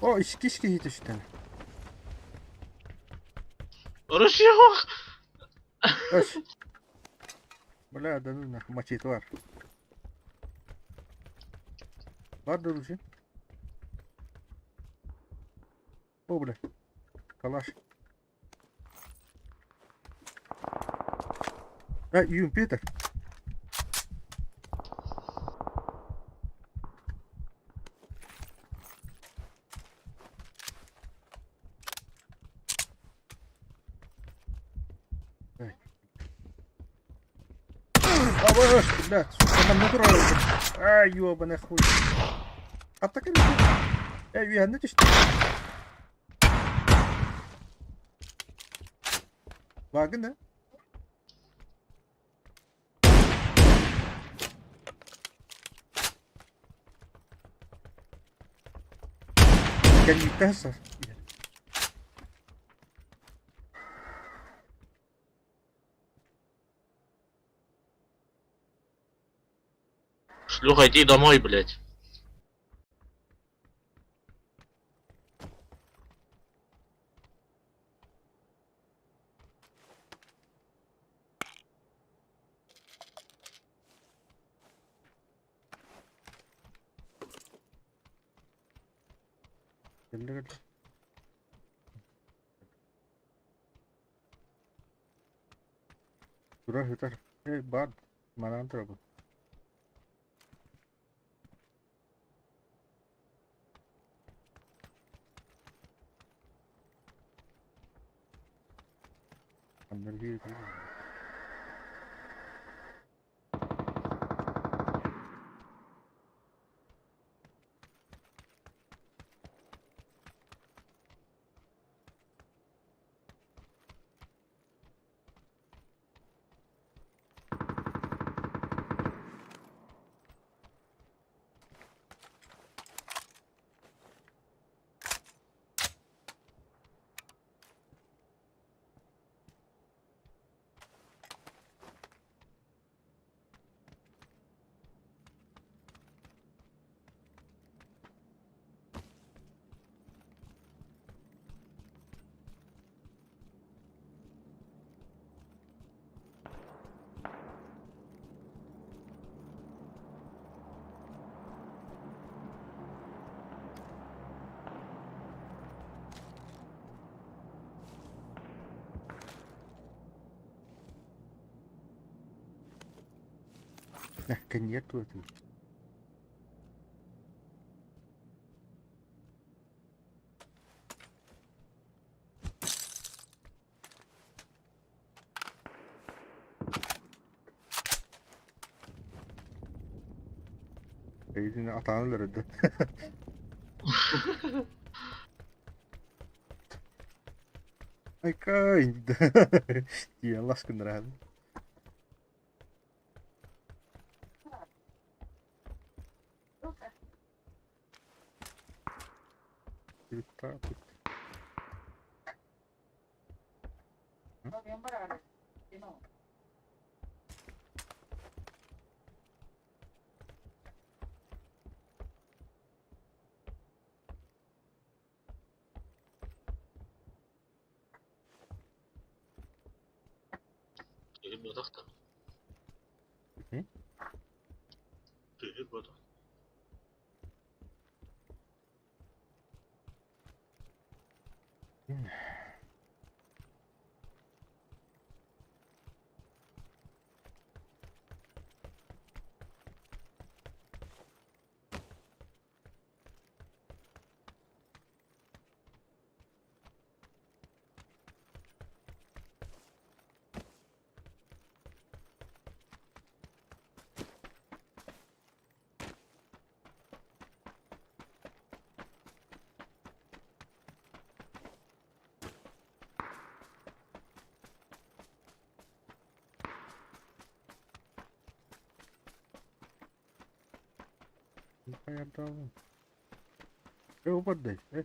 Оо, иккис киһи түстэ. Орус yok. Өс. Бля, да ну нахуй, мачете бар. Бар да уже. О, бля, калаш. А, Юм, Питер. Абаш, блядь, сука, нам натурально. А, ёбаный хуй. А так и Э, не түстэ. Баагын да? Кэнниттэн сар. Шлюха, иди домой, блядь. Кэллэ кэллэ. Тура сытар. Эй, баар. Манаан турабын. Аннар биир Кэннигэр туотун. Эйигин атаан өлөрдө. Айка тиийэн лас гыннаран. Тыһы буотах да. Тыһы буотах. Э, упардай. Э,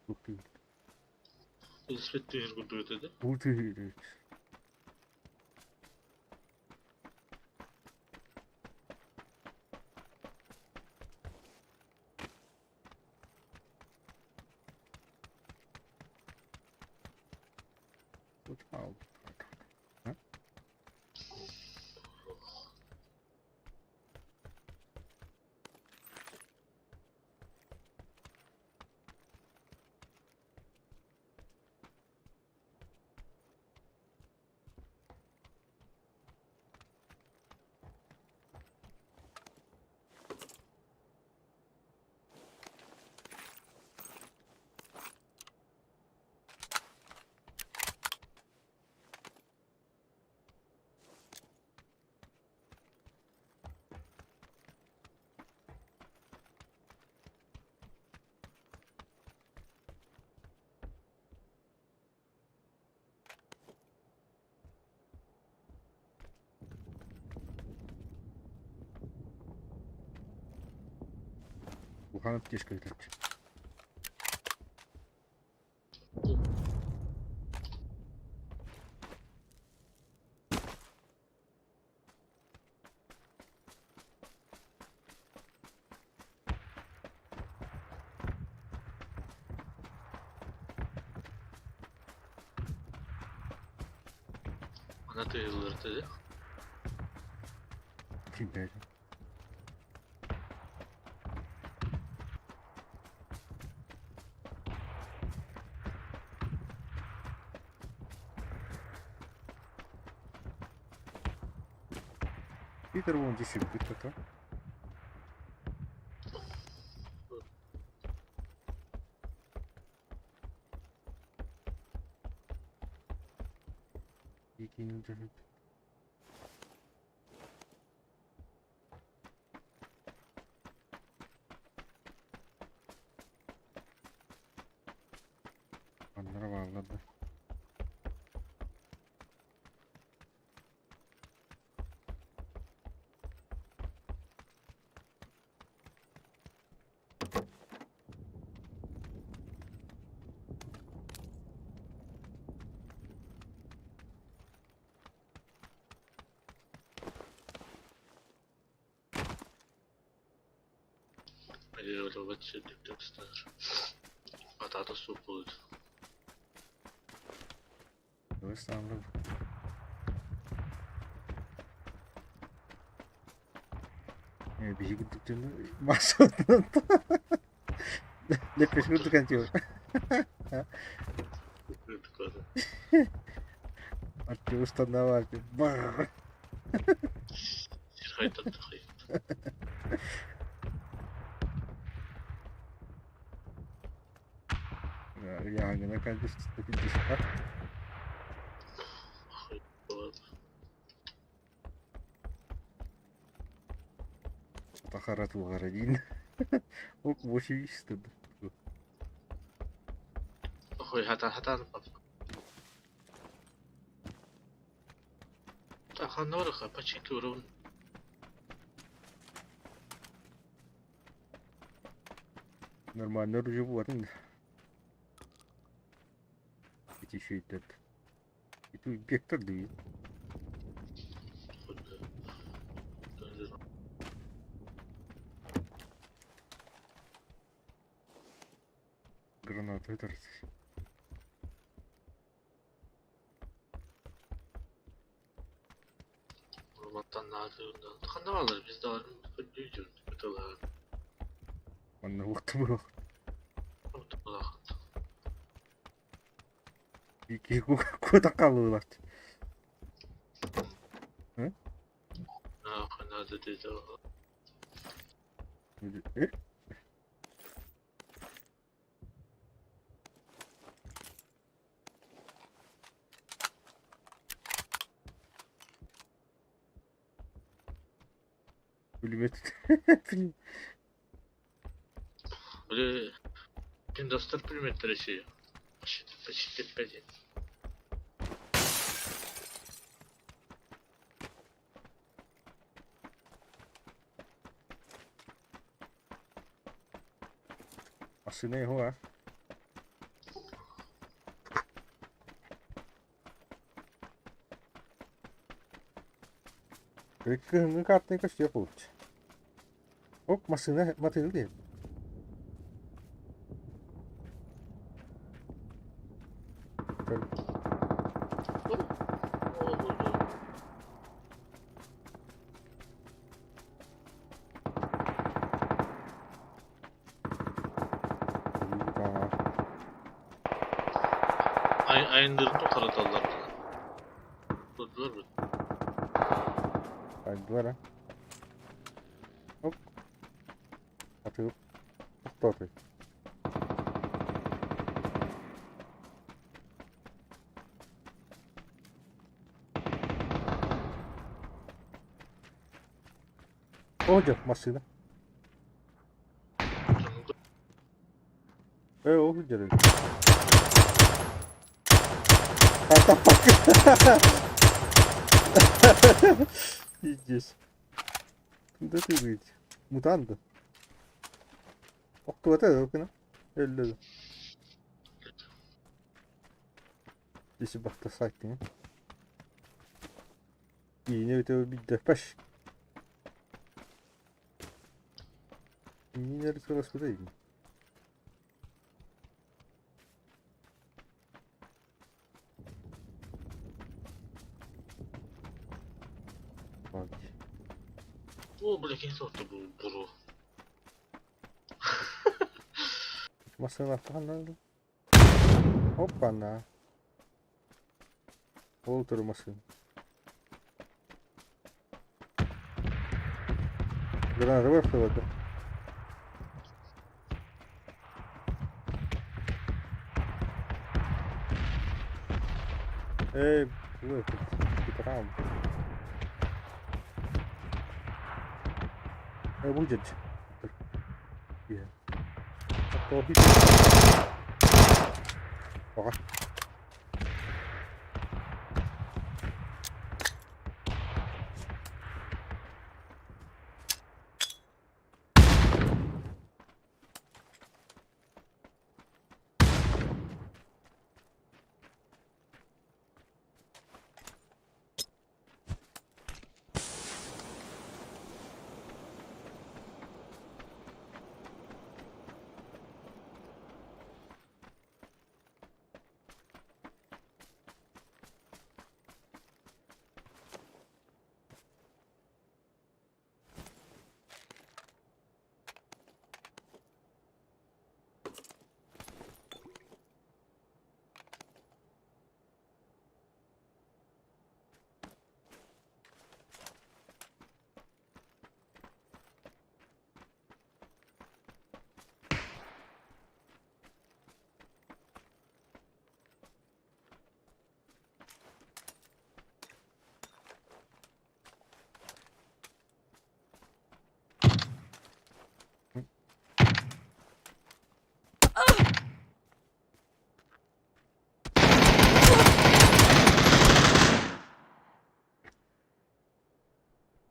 ух ты. Велосипед тыһыр курдук этэ да? Ух ты. Вот, а, а? Улахан аптечка ыытааччы. Ана тыыллар dedi. Кимдээҕи Питер вон десять это. Икини держит. Маннара бааллар да. Атата суох буолуо. Давай. Биһиги курдук массыынанан лэппиэскэ курдук антиор. Артем устанавливает. Бар. Янгына кальдис. Тахара тугара дин. Ок 80 Ой, хата хата. Таханорха почти урон. Нормально оружие вот. Эти еще и этот. И тут вектор две. Граната это. Манна уохта буох. Ики кута калылат. Э? Пулемет. Били пиндостар пулеметтер эси. Почти пять. Машина его, а? Кыһыҥҥы картаны көстүө получ. Оп, машина матыыл диэн. Айындырын тоқараталар. Көрдүлөр бүт. Айдылар, а? Оп. Атыып. Тоқтоты. О, машина. О, дьэ. Пиздец. Куда ты, блядь? Мутант? Охтубата да гына. Өллө да. Дisi бахта сайтын. Иine өтө бидде паш. Иинер сыласпыта иин. О, бля, кини сорто бу буру. Массыына ханна Опа-на. Ол туру массыына. Граната бар Эй, этот, Петрам. Будет. Yeah. Оҕа.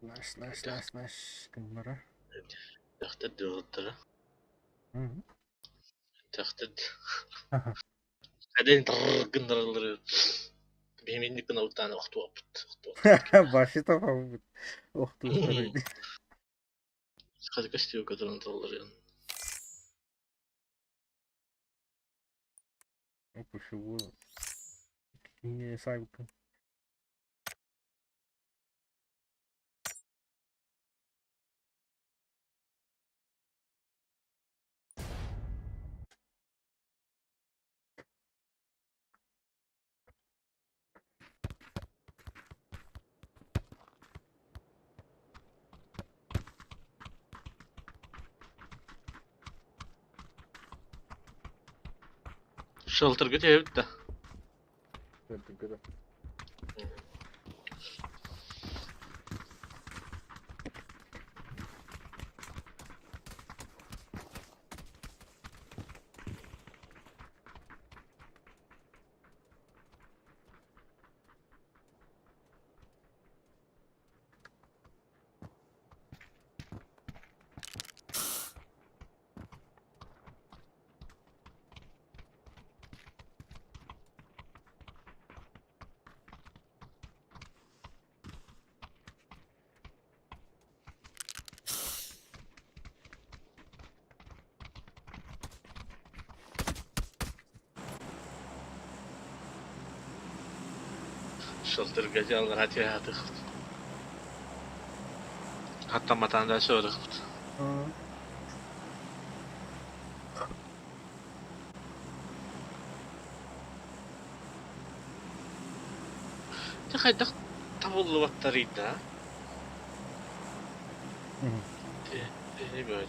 Nice, nice, nice, nice. Кымнара. تختد غدرة. تختد. بعدين قندر بيميني كنا وتانا اختو ابت. Баши тафа. Охту. Хadi костю, который он Опа, Не сайбка. Шелтер где это? Шелтер газел هاتي حتى ما عندها شغل. تخيل دخ طول الطريق ده. إيه بعد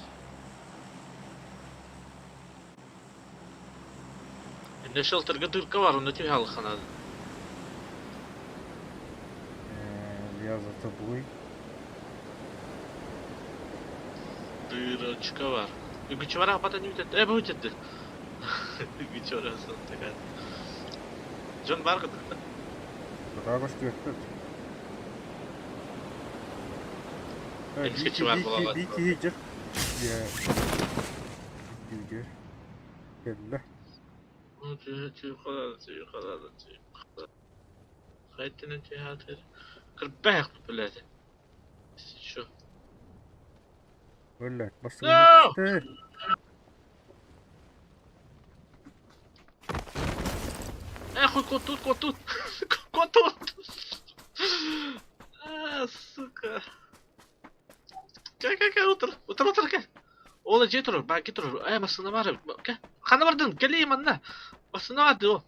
إن شلتر قدر كوار إنه تبي هالخنا. Я за тобой. Дырочка var. Güç var апата не өтеді. Э, бұл өтеді. Güç var такая. Джон бар кыдыкта. Рагош түөттөт. Эмске чыбар буолаҕа. Бики хиджер. Дьэ, кэллэ. Кырбаах, блядь. Чё? Блядь, No! бастыҥ Эх, кот тут, кот тут! Кот тут! А, сука. Кэ, кэ, кэ, утар, утар, утар, кэ. Ол дьиэ турар, баки турар. Э, массыына баар. Кэ. Ханна бардын? Кэлиий манна. Массыына баар дии ол.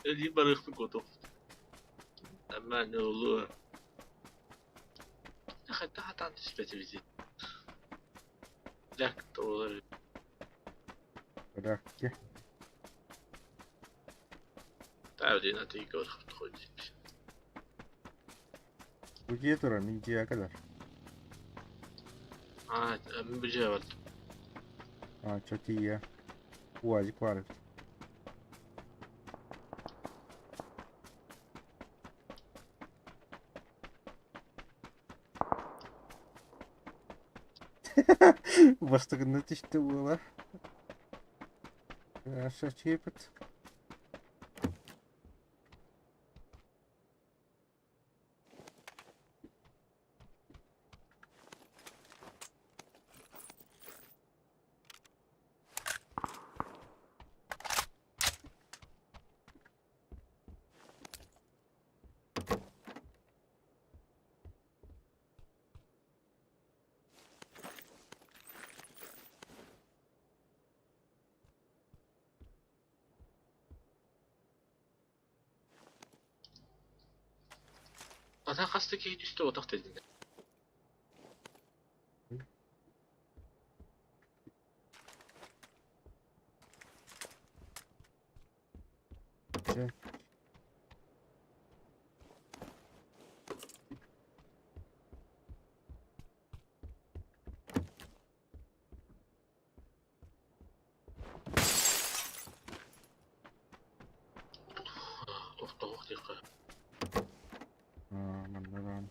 Өлүү барыахпын куотуох. Амма не улуу. Хайдах хатаан түспэтибитий? Лэк туолар. Бля, кэ. Таавдина тиийгэ барахпыт. Бу дьиэ турар, мин дьиэҕэ кэлэр. А, мин бу дьиэ бардым. А, чё тиийэ. УАЗик баар эбит. Бастакынна түстэ буола. Аша чиэпит. Ата хаста киһи түстэ отах дедин. Дьэ. Тохтоох диэххэ. А, манна даҕаны.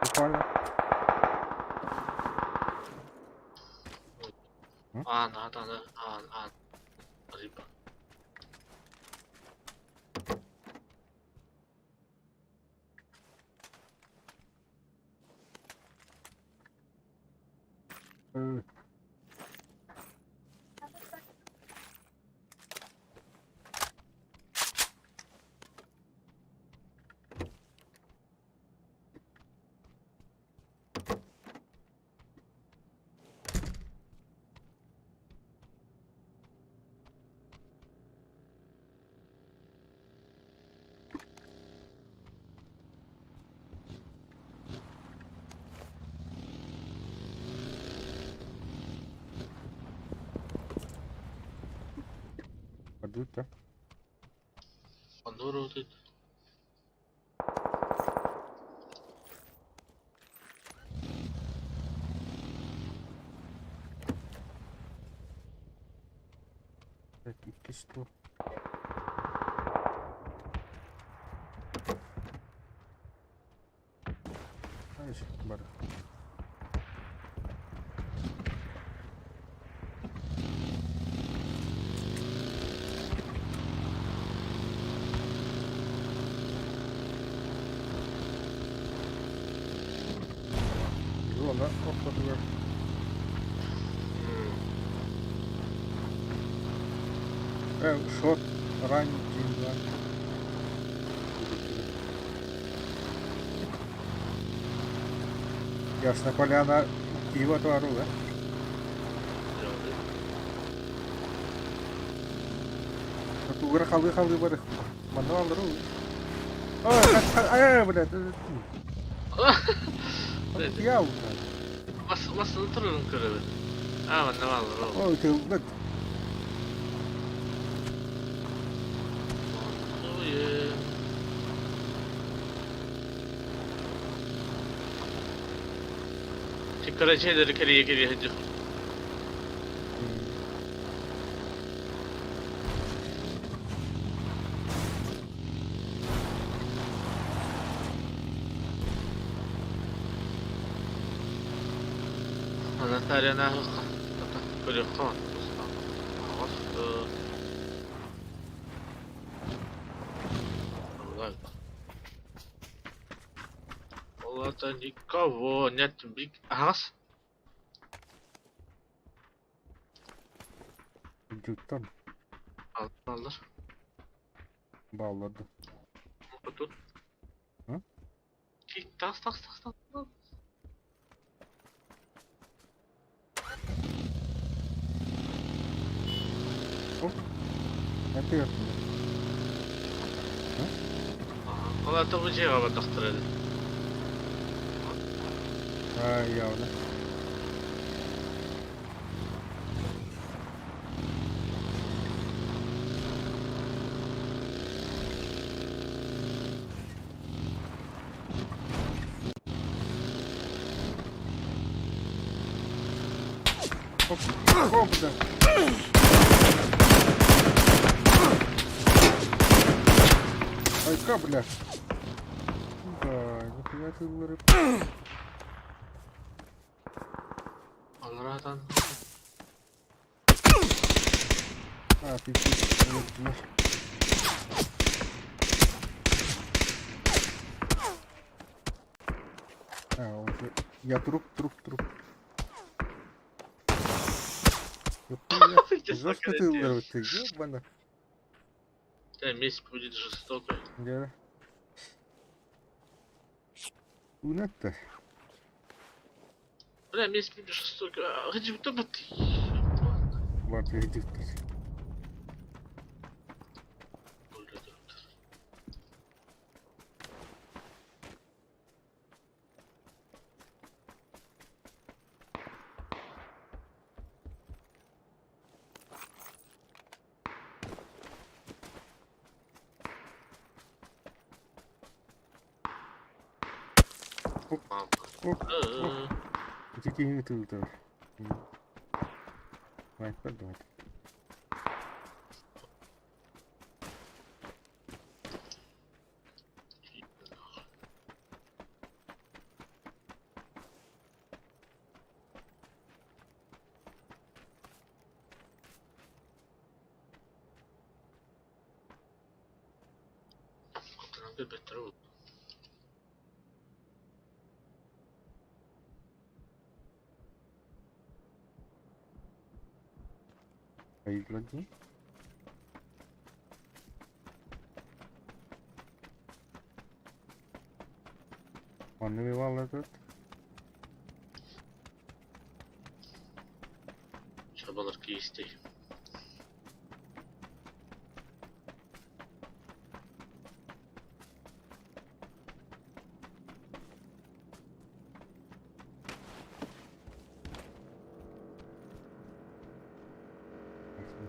Буквально. Аан, аан, аан, аан, аан. Рыба. Пойдут, да? Оннур отут. Так, икки 100. Знаешь, бар. Зона ортотугар. Шот ранний да. Ясно поляна пиво туару, да? Тугара халы халы бар. Манна алыру. Ай, ай, блядь. Я уже. Массыны турарын көрөбүн. А, манна баалар ол. Ой, ты, блядь. Ой. Кыра дьиэлэри кэрийэ-кэрийэ сылдьар. Натальяны ааһыахха, көрүөххэ аҕас Ол аата никого нет аһаҕас. Дьуттан Аллар. Бааллар да. Тут. А? Тас, тас, тас, тас. Оп. Это я. Ол аата бу дьиэҕэ бардахтара дии. А, явно. Оп, оп, да. Айка, бля. Да, нихуя ты лырып. Алларатан. А, ты. А, он же... Я труп, труп, труп. Жестко ты лырып, ты ебана. Да, месть будет жестокой. Да. Унатта. Бля, месть будет жестокой. А, где кто бы ты? Ладно, иди ты. Оп, оп. Ити тылтар. Снайпер давай. Айглади. Манны этот. Чабалар киистей.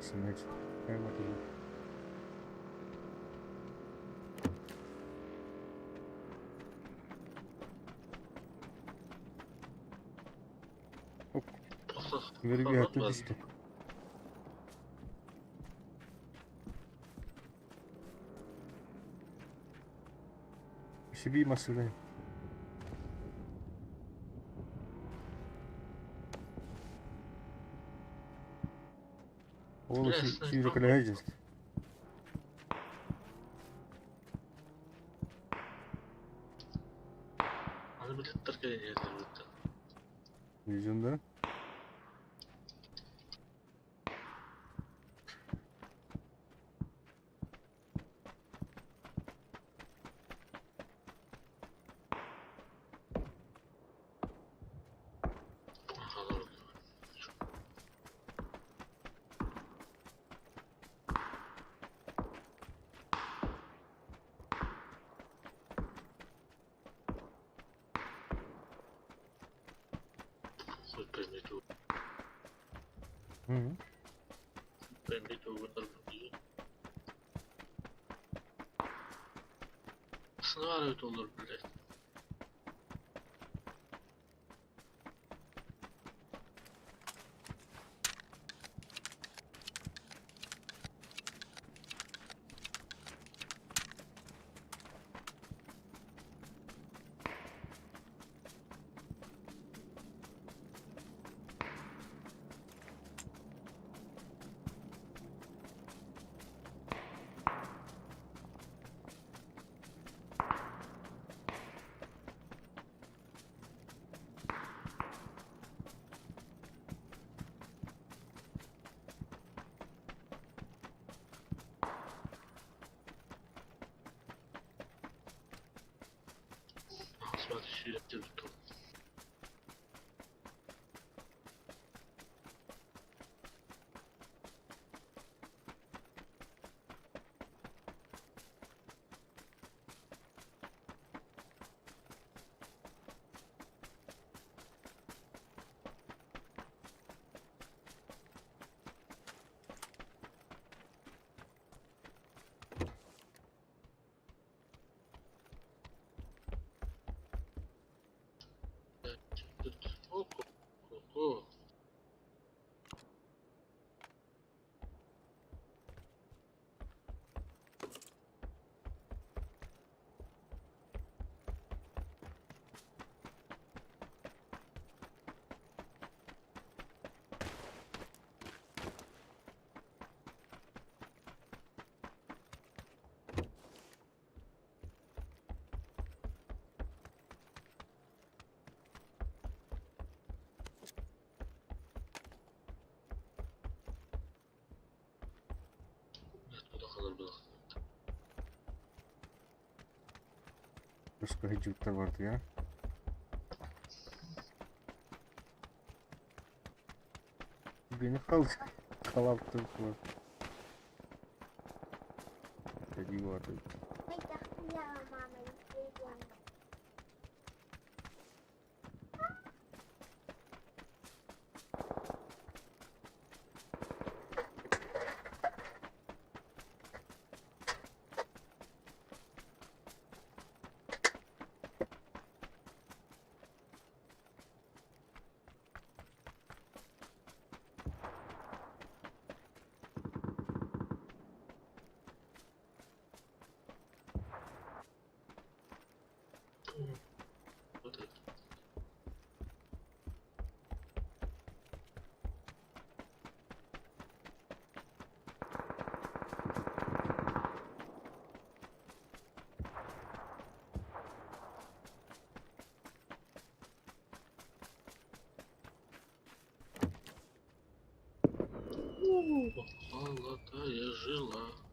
Снимать. Верги түстэ. Себе машина. Ол сүүрүкөлөһө Аны билеттер кэлин Yüzünde. Хуй пойми ту. Пойми ту Сценарий доллар, блядь. Сүүрдүбүт. О, Bu da kalır bu da. Başka hıcıklar vardı ya. Beni kaldı. Kalattı var. Dediği vardı. Bu da. Золотая жила.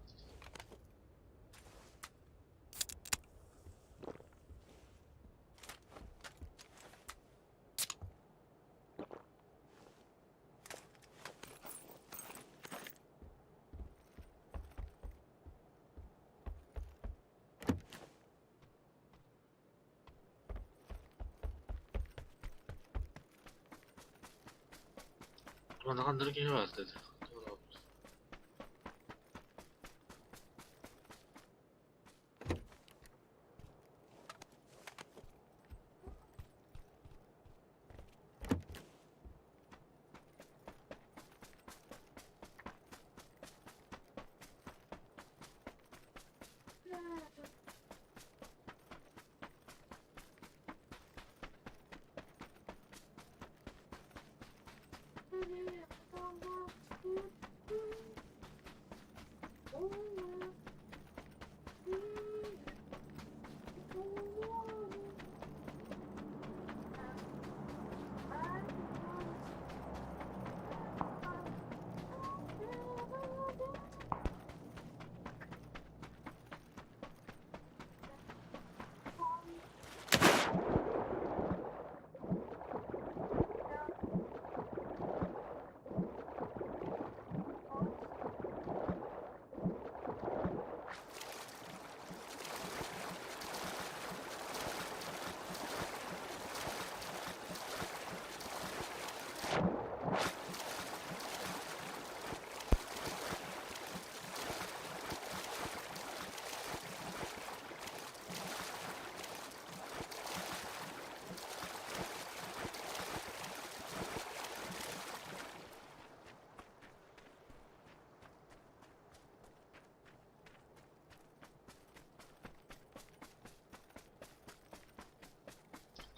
Bana kandırı var dedi. Doğru.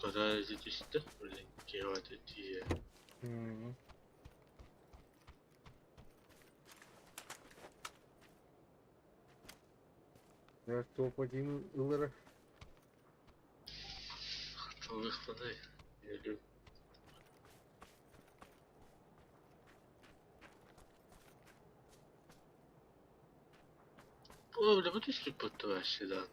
Garajı düştü. Блин, тие. Я топ-1 ылара. Выходы. Я О, бля, вот если подтващи, да.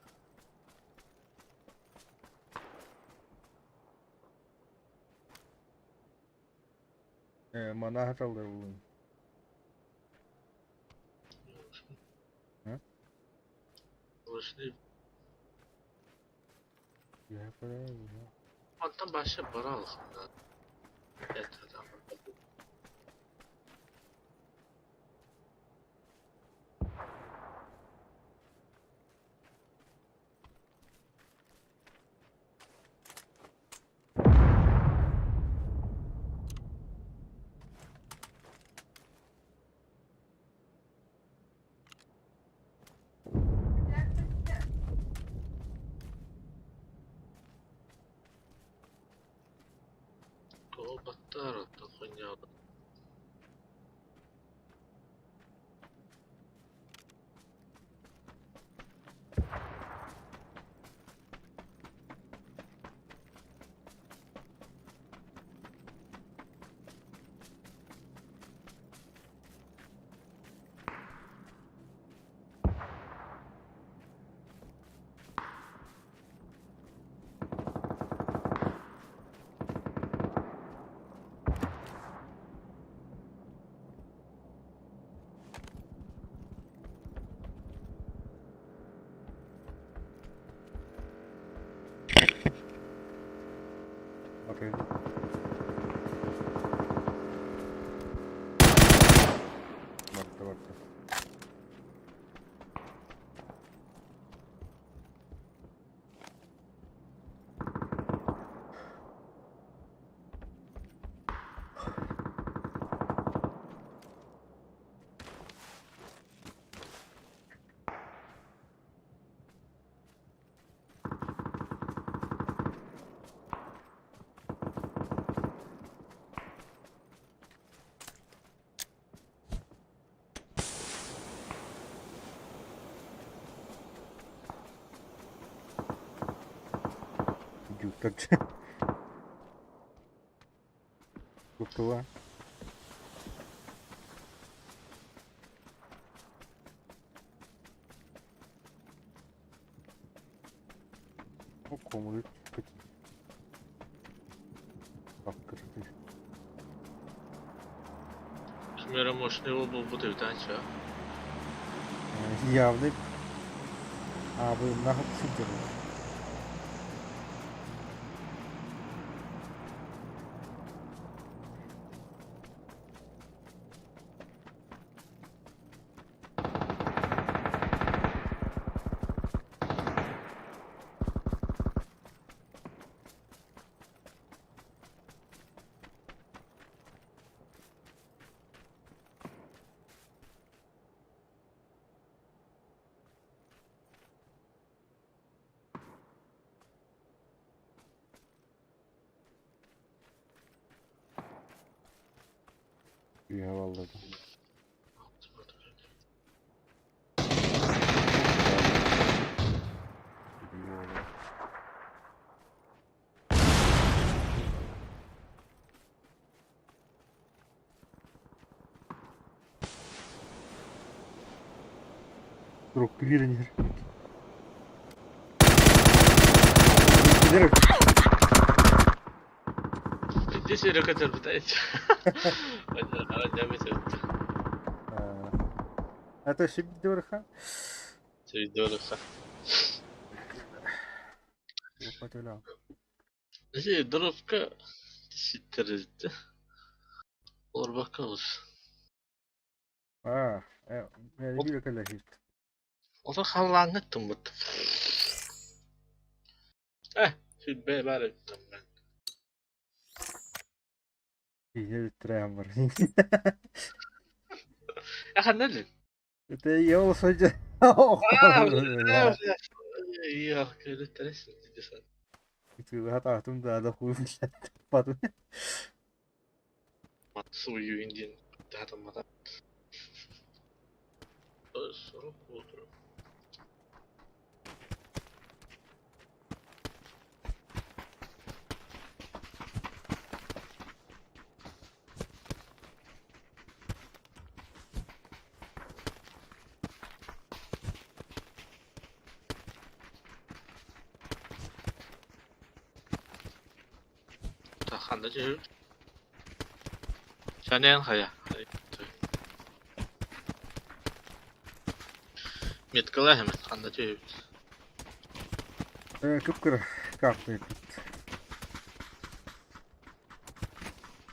Манаһа таллар булун. Вышли. Онтон вообще барал. Это там. Тоҕо баттаар оттон хонньообут. Окей. Барда барда. Идиоттар. Тула. Комуют. Ким эрэ мощный буолбут эбит аанча. Явный. А, вы нахуй сидели. Ya vallahi. Друг, квирнер. Здесь рекордер пытается. Это Сибдорха. Сибдорха. Дробка ситтеризdi. Olur bakalız. А, я калахит. Otur халлаанны тыммыт. Э, сүббэ бар эбит мен. Я тремор. Эханнелин. Это я услышал. Я кэлэттересин дesen. Хатаатым да да хуй бат. Матсую индин татамата. Сорок утро. Ханда же. Эн хайа. Меткалаа хэмэт ханна түһэбит. Кып-кыра карта эппит.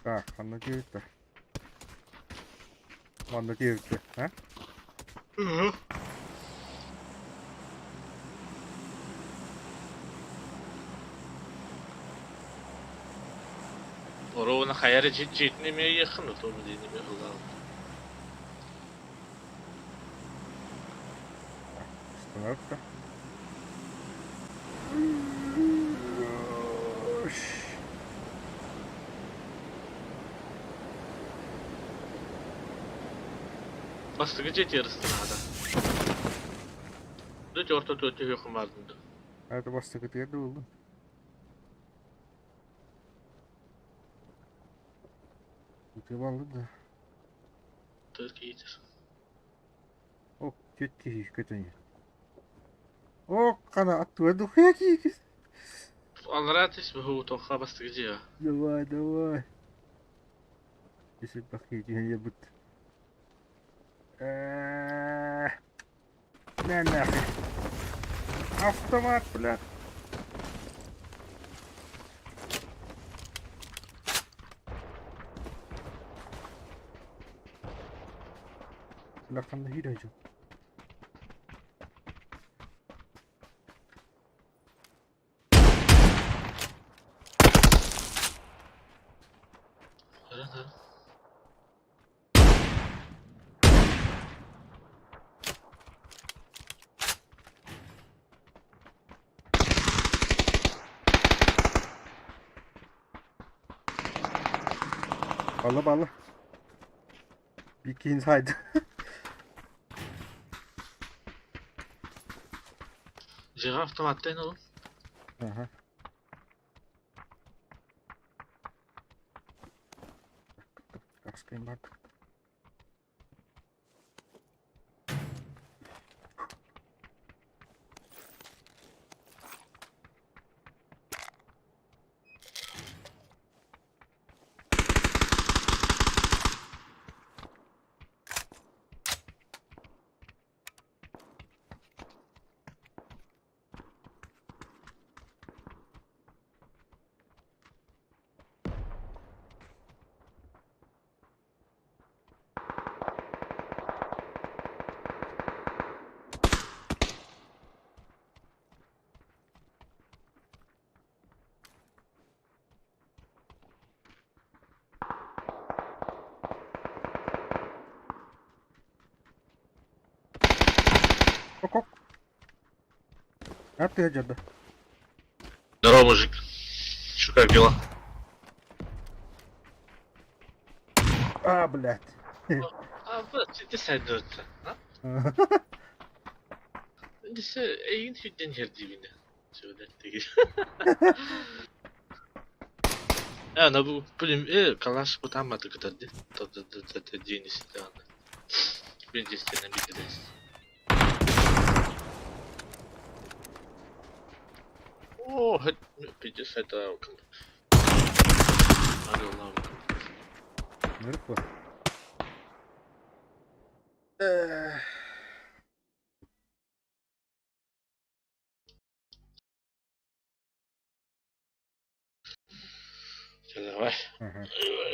Так, ханна түһэбит да? Манна түһэбит да, а? Оруобуна хайа эрэ дьиэтин эмиэ ыйыаххын да, туом диэн эмиэ ыллаабыт. Остановка. Бастакы дьиэтигэр ыстанаата. Дьэ ортотугар түһүөххүн баардын дуу. Это бастакытыгар да буоллун. Ытыалааллар да. Тыл киһитэ. О, түөрт киһи көтөн иһэр. О, хана аттыгар духуйа киһи. Аллараа түс бу туохха бастакы дьиэ. Давай, давай. Исиппэх киһи түһэн иһэрбит. На нахуй. Автомат, блядь. Бля, ханна киирэ дьон. Көрөн Балла балла. Be inside. Дьиэҕэ автоматтан ылын. Ага. Таскайын бардык. Ок ок. А ты где? Здорово, мужик. Чё, как дела? А, блядь. А, вот, ты сайдырта. А? Десе, эйин сүдден жердибини. Сөйлеттиги. А, на бу блин, калаш бутамматы кытарды. Та дени ситааны. Мен жестенен битирес. О, пиздец, это Арылам. Мертво. Давай. Ага.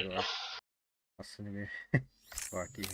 Давай. Ассыны Баки.